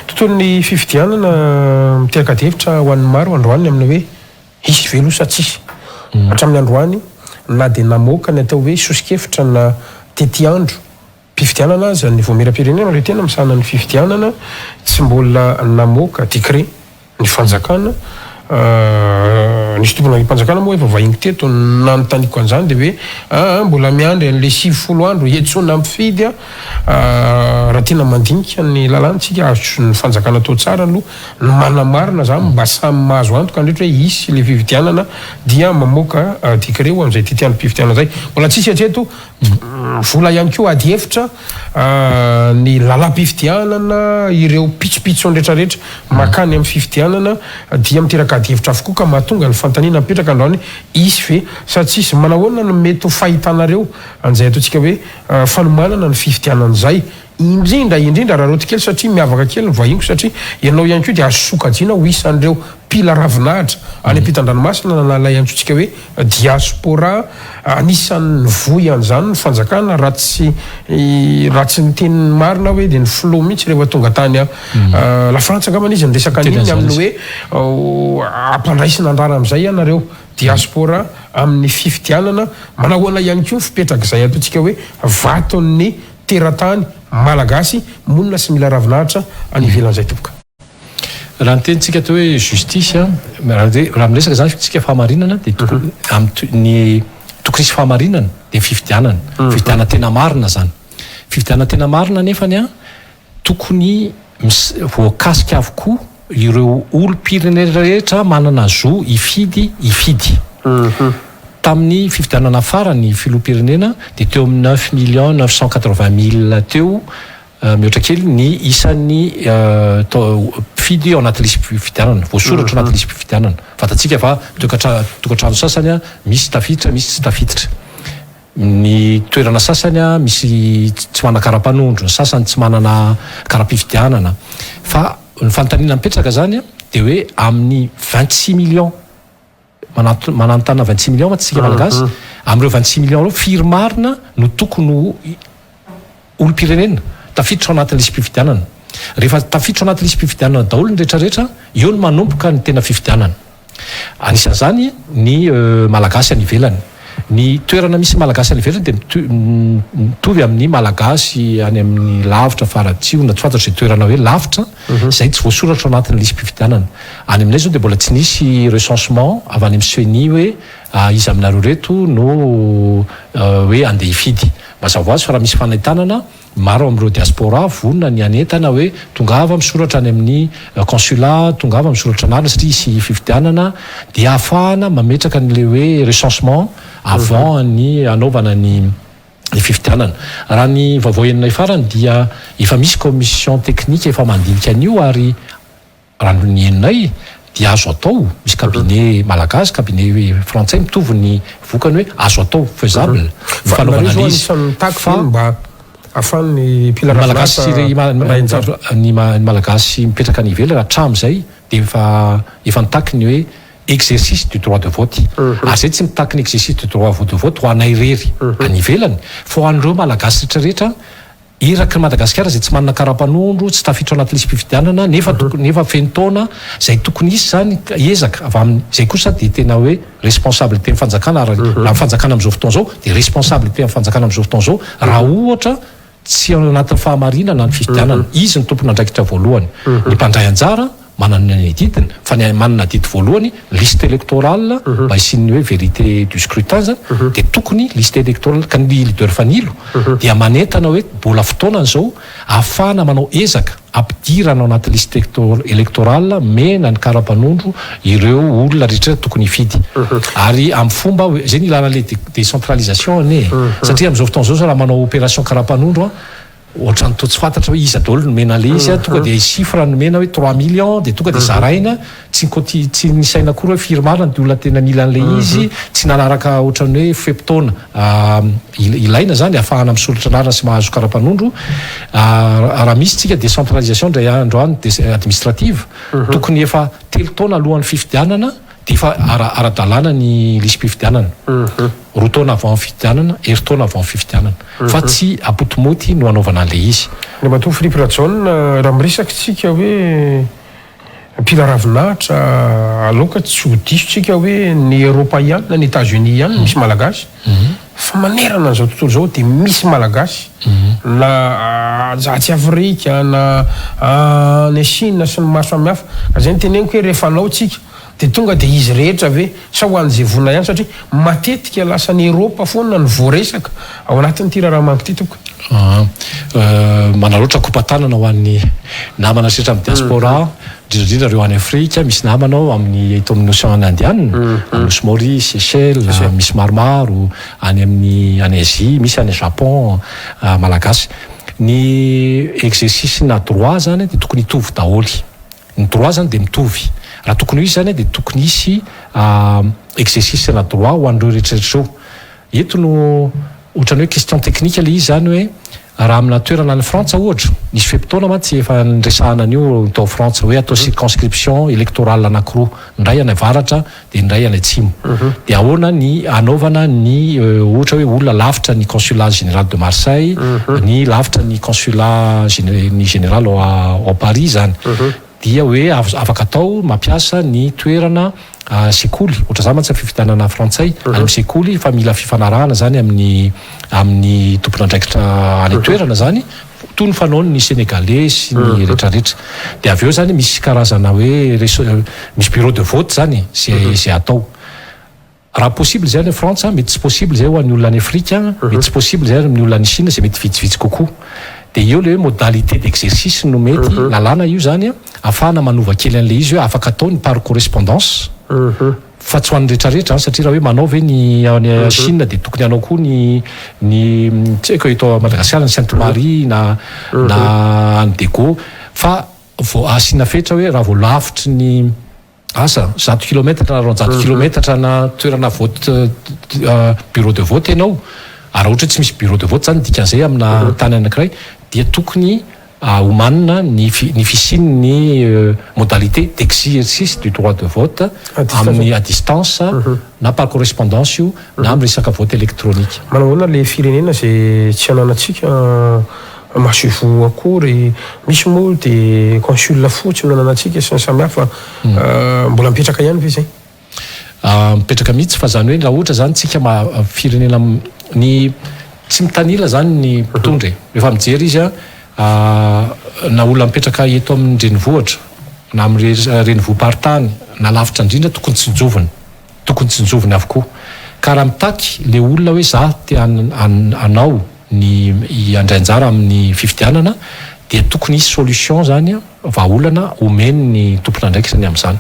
Tontolon'ny fifidianana miteraka adihevitra ho an'ny maro androany ny amin'ny hoe hisy ve aloha sa tsisy. Hatramin'ny androany na dia namoaka ny atao hoe soso-kevitra na tetiandro Mpifidianana aza ny Vaomieram-pirenena ireo tena misahana ny fifidianana tsy mbola namoaka décret. ny fanjakana. Nisy tompon'andraiki-panjakana moa efa vahiny teto nanontaniako an'izany dia hoe aa mbola miandry an'ilay 90 andro hiantsoana mpifidy a. Raha tena mandinika ny lalàna tsika, azo ny fanjakana atao tsara aloha ny manamarina zany mba samy mahazo antoka ny rehetra hoe hisy ilay fifidianana dia mamoaka décret ho amin'izay tetiandrom-pifidianana izay. Mbola tsisy hatreto vola ihany koa ady hevitra ny lalam-pifidianana, ireo pitsopitsony rehetrarehetra makany amin'ny fifidianana dia miteraka ady hevitra avokoa ka mahatonga ny fanontaniana mipetraka androany hisy ve sa tsisy? Manahoana no mety ho fahitanareo an'izay ataontsika hoe fanomanana ny fifidianana izay? Indrindra indrindra araraoty kely satria miavaka kely ny vahiniko satria ianao ihany koa dia azo sokajiana ho isan'ireo mpila ravinahitra any ampitan-dranomasina na ilay antsointsika hoe diaspora. Anisan'ny nivoy an'izany ny fanjakana raha tsy raha tsy niteny ny marina aho hoe dia ny filoha mihitsy rehefa tonga tany La Frantsa angambany izy niresaka an'iny amin'ny hoe ampandraisina andrana amin'izay ianareo diaspora amin'ny fifidianana. Manahoana ihany koa ny fipetrak'izay ataontsika hoe vaton'ny teratany malagasy monina sy mila ravinahitra any ivelan'izay tompoko. Raha ny tenintsika atao hoe justice, raha miresaka zany tsika fahamarinana dia tokony ny tokony hisy fahamarinana dia ny fifidianana, fifidianana tena marina zany. Fifidianana tena marina nefany an tokony voakasika avokoa ireo olom-pirenena rehetra manana zo hifidy hifidy. Tamin'ny fifidianana farany filoham-pirenena dia teo amin'ny 9 980 000 teo mihoatra kely ny isan'ny mpifidy ao anaty lisi-pifidianana, voasoratra ao anaty lisi-pifidianana. Fantatsika fa tokantrano sasany misy tafiditra, misy tsy tafiditra. Ny toerana sasany misy tsy manana kara-panondro, ny sasany tsy manana kara-pifidianana. Fa ny fanontaniana mipetraka zany dia hoe amin'ny 26 millions, mananontanona 26 millions mantsy tsika malagasy, amin'ireo 26 millions ireo firy marina no tokony ho olom-pirenena tafiditra ao anatin'ny lisi-pifidianana? Rehefa tafiditra ao anatin'ny lisi-pifidianana daholo ny rehetrarehetra, eo no manomboka ny tena fifidianana. Anisan'izany ny malagasy any ivelany. Ny toerana misy malagasy any ivelany dia mitovy amin'ny malagasy any amin'ny lavitra faratsiho na tsy fantatro izay toerana hoe lavitra izay tsy voasoratra ao anatin'ny lisi-pifidianana. Any aminay zao dia mbola tsy nisy recensement avy any amin'ny CENI hoe iza aminareo reto no hoe andeha hifidy. Mazava ho azy fa raha misy fanentanana, maro amin'ireo diaspora vonona ny hanentana hoe tongava misoratra any amin'ny consulat, tongava misoratra anarana satria hisy fifidianana, dia ahafahana mametraka an'ilay hoe recensement avant ny hanaovana ny fifidianana. Raha ny vaovao henonay farany dia efa misy commission technique efa mandinika an'io, ary raha ny henonay dia azo atao, misy cabinet malagasy, cabinet frantsay, mitovy ny vokany hoe azo atao, faisable ny fanaovana izy. Fa mba ahafahan'ny mpila malagasy ny malagasy mipetraka any ivelany hatramin'izay dia efa nitaky ny hoe exercice du droit de vote. Ary zay tsy mitaky ny exercice du droit de vote ho anay irery any ivelany fa ho an'ireo malagasy rehetrarehetra eraky ny Madagasikara zay tsy manana kara-panondro, tsy tafiditra ao anaty lisi-pifidianana nefa tokony nefa feno taona zay. Tokony hisy zany ezaka avy amin'ny zay kosa dia tena hoe responsabilité ny fanjakana, ary raha ny fanjakana amin'izao fotoana izao dia responsabilité amin'ny fanjakana amin'izao fotoana izao. Raha ohatra tsy ao anatin'ny fahamarinana ny fifidianana, izy ny tompona andraikitra voalohany. Ny mpandray anjara manana ny adidiny, fa ny manana adidy voalohany liste électorale mba hisian'ny hoe vérité du scrutin zany dia tokony liste électorale. Ka ny leader Fanilo dia manentana hoe mbola fotoanany zao ahafahana manao ezaka ampidirana ao anaty liste électorale mena ny kara-panondro ireo olona rehetra tokony hifidy, ary amin'ny fomba zay ny ilana le décentralisation ane, satria amin'izao fotoana zao zao raha manao opération kara-panondro a, ohatrany to tsy fantatra hoe iza daholo nomena le izy a, tonga de chiffre nomena hoe 3 millions, de tonga de zaraina, tsy nkôty tsy nisaina akory hoe firy marina ny olona tena mila an'le izy, tsy nanaraka ohatrany hoe fe-potoana ilaina zany ahafahana misoratra anarana sy mahazo kara-panondro. Raha misy tsika décentralisation ndray androany administrative, tokony efa 3 taona alohan'ny fifidianana de efa ara-dalàna ny lisi-pifidianana, 2 taona avant fifidianana, herintaona avant fifidianana, fa tsy apotomoty no anaovana an'le izy. Ny matoa Philippe Rajaona, raha miresaka tsika hoe mpila Mpila ravinahitra, aloka tsy ho diso tsika hoe ny Eropa ihany na ny États-Unis ihany misy Malagasy, fa manerana an'izao tontolo izao dia misy Malagasy na atsy Afrika na any Chine sy ny maro samihafa. Ka zay no teneniko hoe rehefa anao tsika dia tonga dia izy rehetra ve sa ho an'izay vonona ihany, satria matetika lasa ny Eropa foana no voaresaka ao anatin'ity raharaha manko ity tompoko. Manararaotra kopa-tanana ho an'ny namana rehetra amin'ny diaspora, indrindra indrindra ireo any Afrika, misy namana ao amin'ny eto amin'ny Océan Indian, Nosy Maurice, Seychelles, misy maromaro any amin'ny any Asie, misy any Japon, Malagasy. Ny exercice na droit zany dia tokony hitovy daholo. Ny droit zany dia mitovy. Raha tokony ho izy zany dia tokony hisy exercice na droit ho an'ireo rehetra rehetra ireo. Eto no ohatran'ny hoe question technique ilay izy zany hoe raha amina toerana any Frantsa ohatra, nisy fe-potoana mantsy efa niresahana an'io tao Frantsa hoe atao circonscription électorale anankiroa, ny iray any avaratra dia ny iray any atsimo. Dia ahoana ny hanaovana ny ohatra hoe olona lavitra ny consulat général de Marseille, ny lavitra ny consulat ny général ao Paris zany. Dia hoe afaka atao mampiasa ny toerana sekoly, ohatra zany mantsy fifidianana frantsay any amin'ny sekoly fa mila fifanarahana zany amin'ny amin'ny tompon'andraikitra any an-toerana zany, toy ny fanaon'ny Sénégalais sy ny rehetrarehetra. Dia avy eo zany misy karazana hoe misy bureau de vote zany zay zay atao. Raha possible izay any Frantsa, mety tsy possible izay ho an'ny olona any Afrika, mety tsy possible izay amin'ny olona any Chine izay mety vitsivitsy kokoa. Dia eo ilay hoe modalité d'exercice no mety, lalàna io izany, ahafahana manova kely an'ilay izy hoe afaka atao ny par correspondance, fa tsy ho an'ny rehetrarehetra an, satria raha hoe manao ve ny any Chine dia tokony hanao koa ny ny tsy haiko eto Madagasikara ny Sainte Marie na na any Diego, fa vao asiana fetra hoe raha vao lavitry ny Asa, 100 kilometatra na 200 kilometatra na toerana vote bureau de vote ianao, ary raha ohatra hoe tsy misy bureau de vote zany dikan'izay amina tany anankiray dia tokony omanina ny ny fisian'ny modalité d'exercice du droit de vote amin'ny à distance na par correspondance io na amin'ny resaka vote électronique. Manao ahoana le firenena izay tsy ananantsika Masoivoho akory, misy moa dia consul fotsiny no ananantsika sy ny samy hafa, mbola mipetraka ihany ve izay? Mipetraka mihitsy fa izany hoe raha ohatra izany tsika firenena ny tsy mitanila izany ny mpitondra e, rehefa mijery izy na olona mipetraka eto amin'ny renivohitra na amin'ny renivohi-paritany na lavitra indrindra tokony tsinjovina. Tokony tsinjoviny avokoa. Ka raha mitaky le olona hoe za te hanao ny handray anjara amin'ny fifidianana dia tokony hisy solution zany, vahaolana omeny ny tompon'andraikitra ny amin'izany.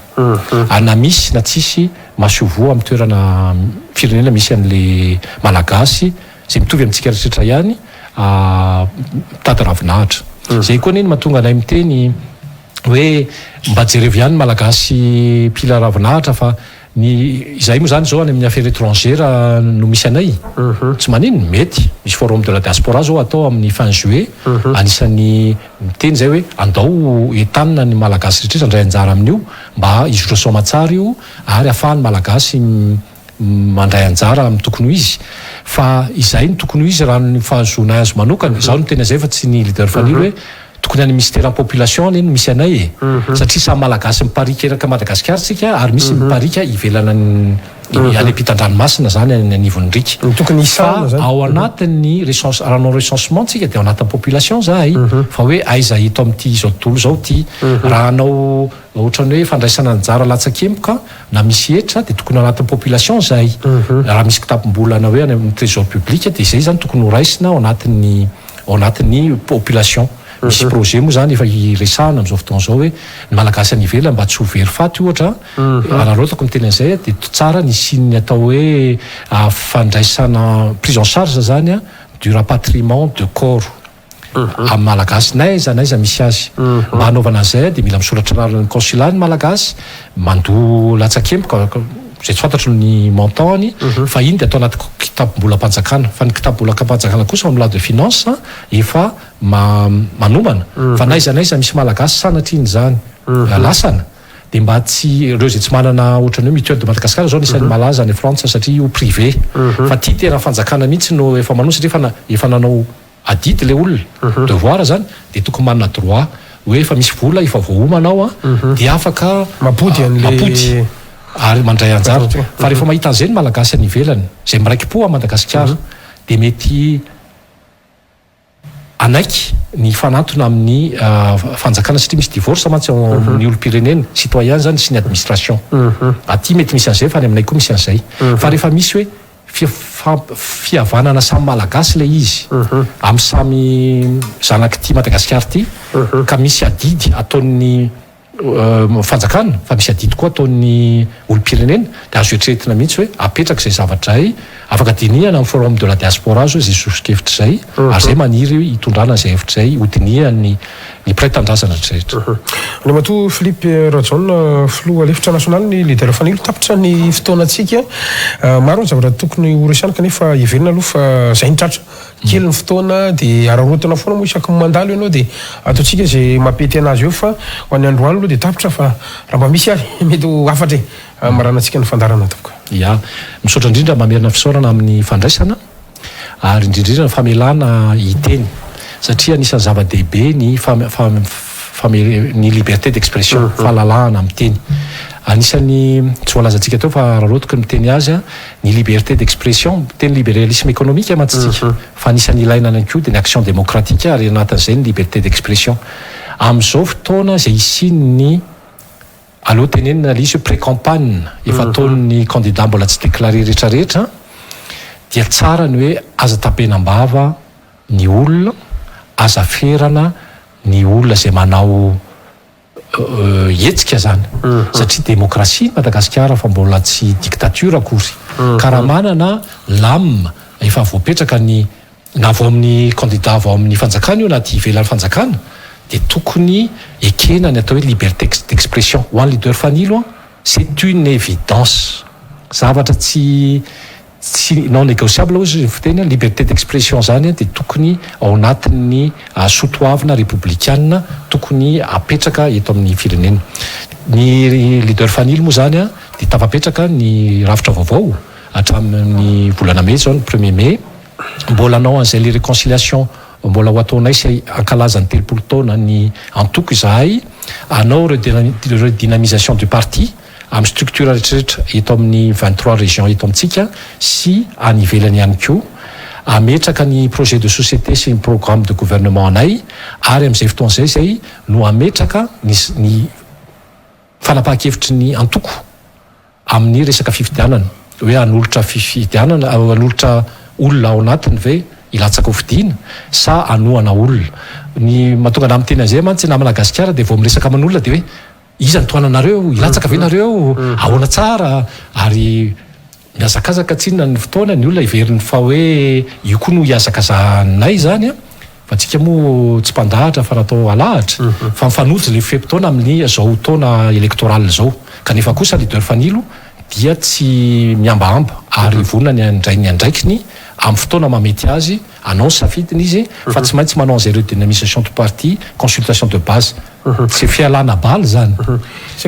Ary na misy na tsisy masoivoho amin'ny toerana firenena misy an'le Malagasy izay mitovy amintsika rehetra ihany mitady ravinahitra. Izay koa anie no mahatonga anay miteny hoe mba jerevo ihany ny Malagasy mpila ravinahitra fa ny izahay moa izany izao any amin'ny affaires étrangères no misy anay, tsy maninona, mety, misy forum de la diaspora izao atao amin'ny fin juillet, anisan'ny miteny izay hoe andao entanina ny Malagasy rehetra handray anjara amin'io mba hizotra soamatsara io ary ahafahan'ny Malagasy mandray anjara amin'ny tokony ho izy, fa izay no tokony ho izy raha ny fahazoanay azy manokana, izaho no miteny an'izay fa tsy ny leader Fanilo hoe tokony any minisiteran'ny population anie no misy anay e, satria samy malagasy mipariaka eraka Madagasikara tsika ary misy mipariaka ivelana any ampitan-dranomasina zany any anivon'ny riaka, fa ao anatin'ny recens raha hanao recensement tsika dia ao anatin'ny population zahay, fa hoe aiza eto amin'ity izao tontolo izao ity, raha hanao Ohatran'ny hoe fandraisana anjara latsakemboka na misy hetra dia tokony anatin'ny population izay. Raha misy kitapom-bola na hoe any amin'ny trésor public dia izay izany tokony ho raisina ao anatin'ny ao anatin'ny population. Misy projet moa izany efa iresahana amin'izao fotoana izao hoe ny Malagasy any ivelany mba tsy ho very faty ohatra, araraotako miteny an'izay dia tsara ny hisian'ny atao hoe fandraisana prise en charge izany du rapatriement de corps. Amin'ny Malagasy n'aiza n'aiza misy azy. Mba hanaovana an'izay dia mila misoratra anarana amin'ny consulat ny Malagasy, mandoa latsakemboka, izay tsy fantatro ny montant-ny, fa iny dia atao anaty kitapom-bolam-panjakana. Fa ny kitapom-bolam-panjakana kosa ao amin'ny loi de finance efa manomana fa n'aiza n'aiza misy Malagasy sanatrian'izany lasana dia mba tsy ireo izay tsy manana ohatran'ny hoe mutuelle de Madagascar izao anisan'ny malaza any Frantsa satria io privé fa ity tena fanjakana mihitsy no efa manao satria efa nanao adidy ilay olona, devoir zany, dia tokony manana droit. hoe efa misy vola efa voaomana ao a, dia afaka Mampody an'le- mampody ary mandray anjara. Fa rehefa mahita an'izay ny Malagasy any ivelany izay miraiki-po à Madagasikara, dia mety hanaiky ny hifanantona amin'ny fanjakana, satria misy divorce mantsy ao amin'ny olom-pirenena, citoyen zany, sy ny administration. Aty mety misy an'izay, fa any aminay koa misy an'izay. Fa rehefa misy hoe fihavanana samy Malagasy ilay izy, amin'ny samy zanak'ity Madagasikara ity, ka misy adidy ataon'ny fanjakana, fa misy adidy koa ataon'ny olom-pirenena, dia azo eritreretina mihitsy hoe apetraka izay zavatra izay, afaka dinihana amin'ny forum de la diaspora zao izay soso-kevitra izay, ary izay maniry hitondrana izay hevitra izay hodinihan'ny ny mpiray tanindrazana rehetra. Andriamatoa Philippe Rajaona, filoha lefitra nasionaly ny Leader Fanilo, tapitra ny fotoanantsika. Maro ny zavatra tokony ho resahana kanefa heverina aloha fa izay ny tratra. Kely ny fotoana dia araraotina foana moa isaky ny mandalo ianao dia ataontsika izay mampety anazy eo fa ho an'ny androany aloha dia tapitra fa raha mba misy ary mety ho hafatra e! Hamaranantsika ny fandaharana tompoko. Ya, misaotra indrindra mamerina fisaorana amin'ny fandraisana ary indrindra indrindra ny famelana hiteny satria anisan'ny zava-dehibe ny ny liberté d'expression, fahalalahana miteny. Anisan'ny tsy voalazantsika teo fa araraotiko ny miteny azy, ny liberté d'expression, miteny libéralisme économique mantsy tsika, fa anisan'ny ilaina ihany koa dia ny action démocratique ary anatin'izay ny liberté d'expression. Amin'izao fotoana izay hisian'ny, aleo tenenina ilay izy hoe pré-campagne efa ataon'ny candidat mbola tsy déclaré rehetrarehetra, dia tsara ny hoe aza tapenam-bava ny olona, aza ferana ny olona izay manao hetsika zany satria demokrasia i Madagasikara fa mbola tsy dictature akory ka raha manana lam efa voapetraka ny na avy ao amin'ny candidat avy ao amin'ny fanjakana io na aty ivelan'ny fanjakana dia tokony ekena ny atao hoe liberté d'expression. Ho an'ny leader Fanilo an, c'est une évidence, zavatra tsy Tsy non négociable hozy ny fiteny, liberté d'expression zany dia tokony ao anatin'ny soa toavina repoblikana tokony apetraka eto amin'ny firenena. Ny leader Fanilo moa zany dia tafapetraka ny rafitra vaovao hatramin'ny volana mey zao ny premier mai, mbola hanao an'izay le réconciliation mbola ho ataonay sy hankalaza ny 30 taona ny antoko izahay, hanao redynamisation du parti. amin'ny structure rehetrarehetra eto amin'ny 23 régions eto amintsika sy any ivelany ihany koa, hametraka ny projet de société sy ny programme de gouvernement anay ary amin'izay fotoana izay izay no hametraka ny ny fanapahan-kevitry ny antoko amin'ny resaka fifidianana hoe hanolotra fifidianana hanolotra olona ao anatiny ve hilatsaka ho fidiana sa hanohana olona. Ny mahatonga anah miteny an'izay mantsy namana gasikara dia vao miresaka aman'olona dia hoe Iza no tohananareo? Hilatsaka ve nareo? Ahoana tsara? Ary mihazakazaka tsinona ny fotoana, ny olona heveriny fa hoe io koa no hihazakazahanay izany an! Fa tsika moa tsy mpandahatra fa natao alahatra, fa mifanojo ilay fe-potoana amin'ny izao taona électoral izao. Kanefa kosa Leader Fanilo dia tsy mihambahamba ary vonona ny handray ny andraikiny amin'ny fotoana mahamety azy, hanao ny safidiny izy fa tsy maintsy manao an'izay redynamisation du parti, consultation de base. Tsy fialana bala izany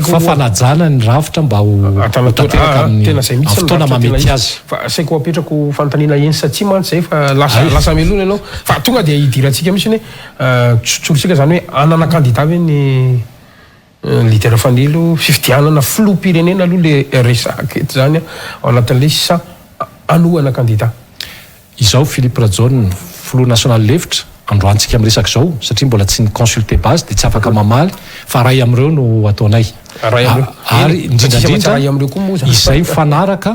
fa fanajana ny rafitra mba ho tanteraka amin'ny fotoana mahamety azy. Fa saika ho apetrako fanontaniana eny sa tsia mantsy izay fa lasa lasa mialoha ianao fa tonga dia hidirantsika mihitsy ny hoe tsotsorintsika izany hoe hanana kandida ve ny leader Fanilo, fifidianana filoham-pirenena aloha le resahako eto izany ao anatin'ilay izy sa hanohana kandida? Izao Philippe Rajaona, filoha nasionaly lefitra, androantsika miresaka izao, satria mbola tsy ni-consulter base dia tsy afaka mamaly fa iray amin'ireo no ataonay. Iray amin'ireo. Ary Eny, indrindra fa tsisy afa-tsy indrindra iray amin'ireo koa moa izany. izay mifanaraka,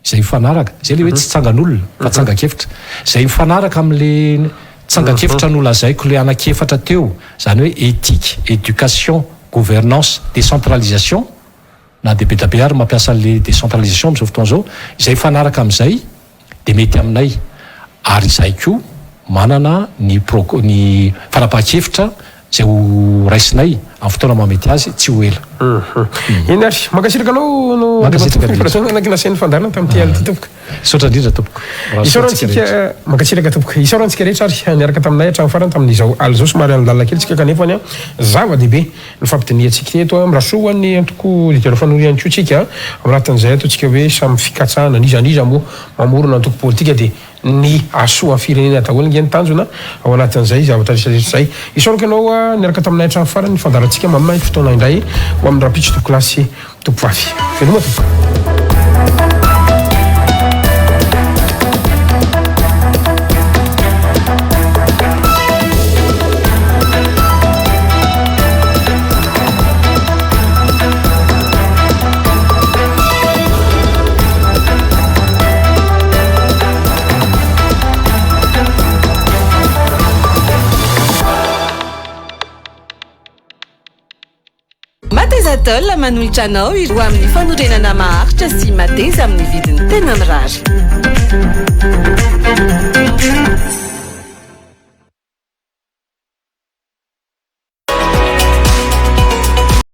izay mifanaraka, izay ilay hoe tsy tsangan'olona fa tsangan-kevitra, izay mifanaraka amin'ilay tsangan-kevitra nolazaiko ilay anankiefatra teo, izany hoe éthique, éducation, gouvernance, décentralisation, na dia be dia be ary mampiasa an'ilay décentralisation amin'izao fotoana izao, izay mifanaraka amin'izay dia mety aminay ary izahay koa manana ny prog ny fanapahan-kevitra izay ho raisinay. Amin'ny fotoana mahamety azy, tsy ho ela. Eny ary, mankasitraka anao no Mankasitraka indrindra. Nasain'ny fandaharana tamin'ity alina ity tompoko. Misaotra indrindra tompoko. Mirary soa antsika rehetra. Mankasitraka tompoko. Isaorantsika rehetra ary niaraka taminay hatramin'ny farany tamin'izao alina izao. Somary alindalina kely tsika kanefa ny zava-dehibe ny fampidinihantsika eto. Mirary soa ho an'ny antoko Leader Fanoro ihany koa tsika. Ao anatin'izay ataontsika hoe samy fikatsahana n'iza n'iza moa mamorona antoko politika dia ny hahasoa ny firenena daholo ange ny tanjona ao anatin'izay zavatra rehetra rehetra izay. Isaorako ianao niaraka taminay hatramin'ny farany ny fandaharantsika mamay fotoana indray ho amin'ny rahampitso tompokolahy sy tompovavy. Veloma tompoko. Matezatol manolotra anao ireo amin'ny fanorenana maharitra sy mateza amin'ny vidiny tena mirary.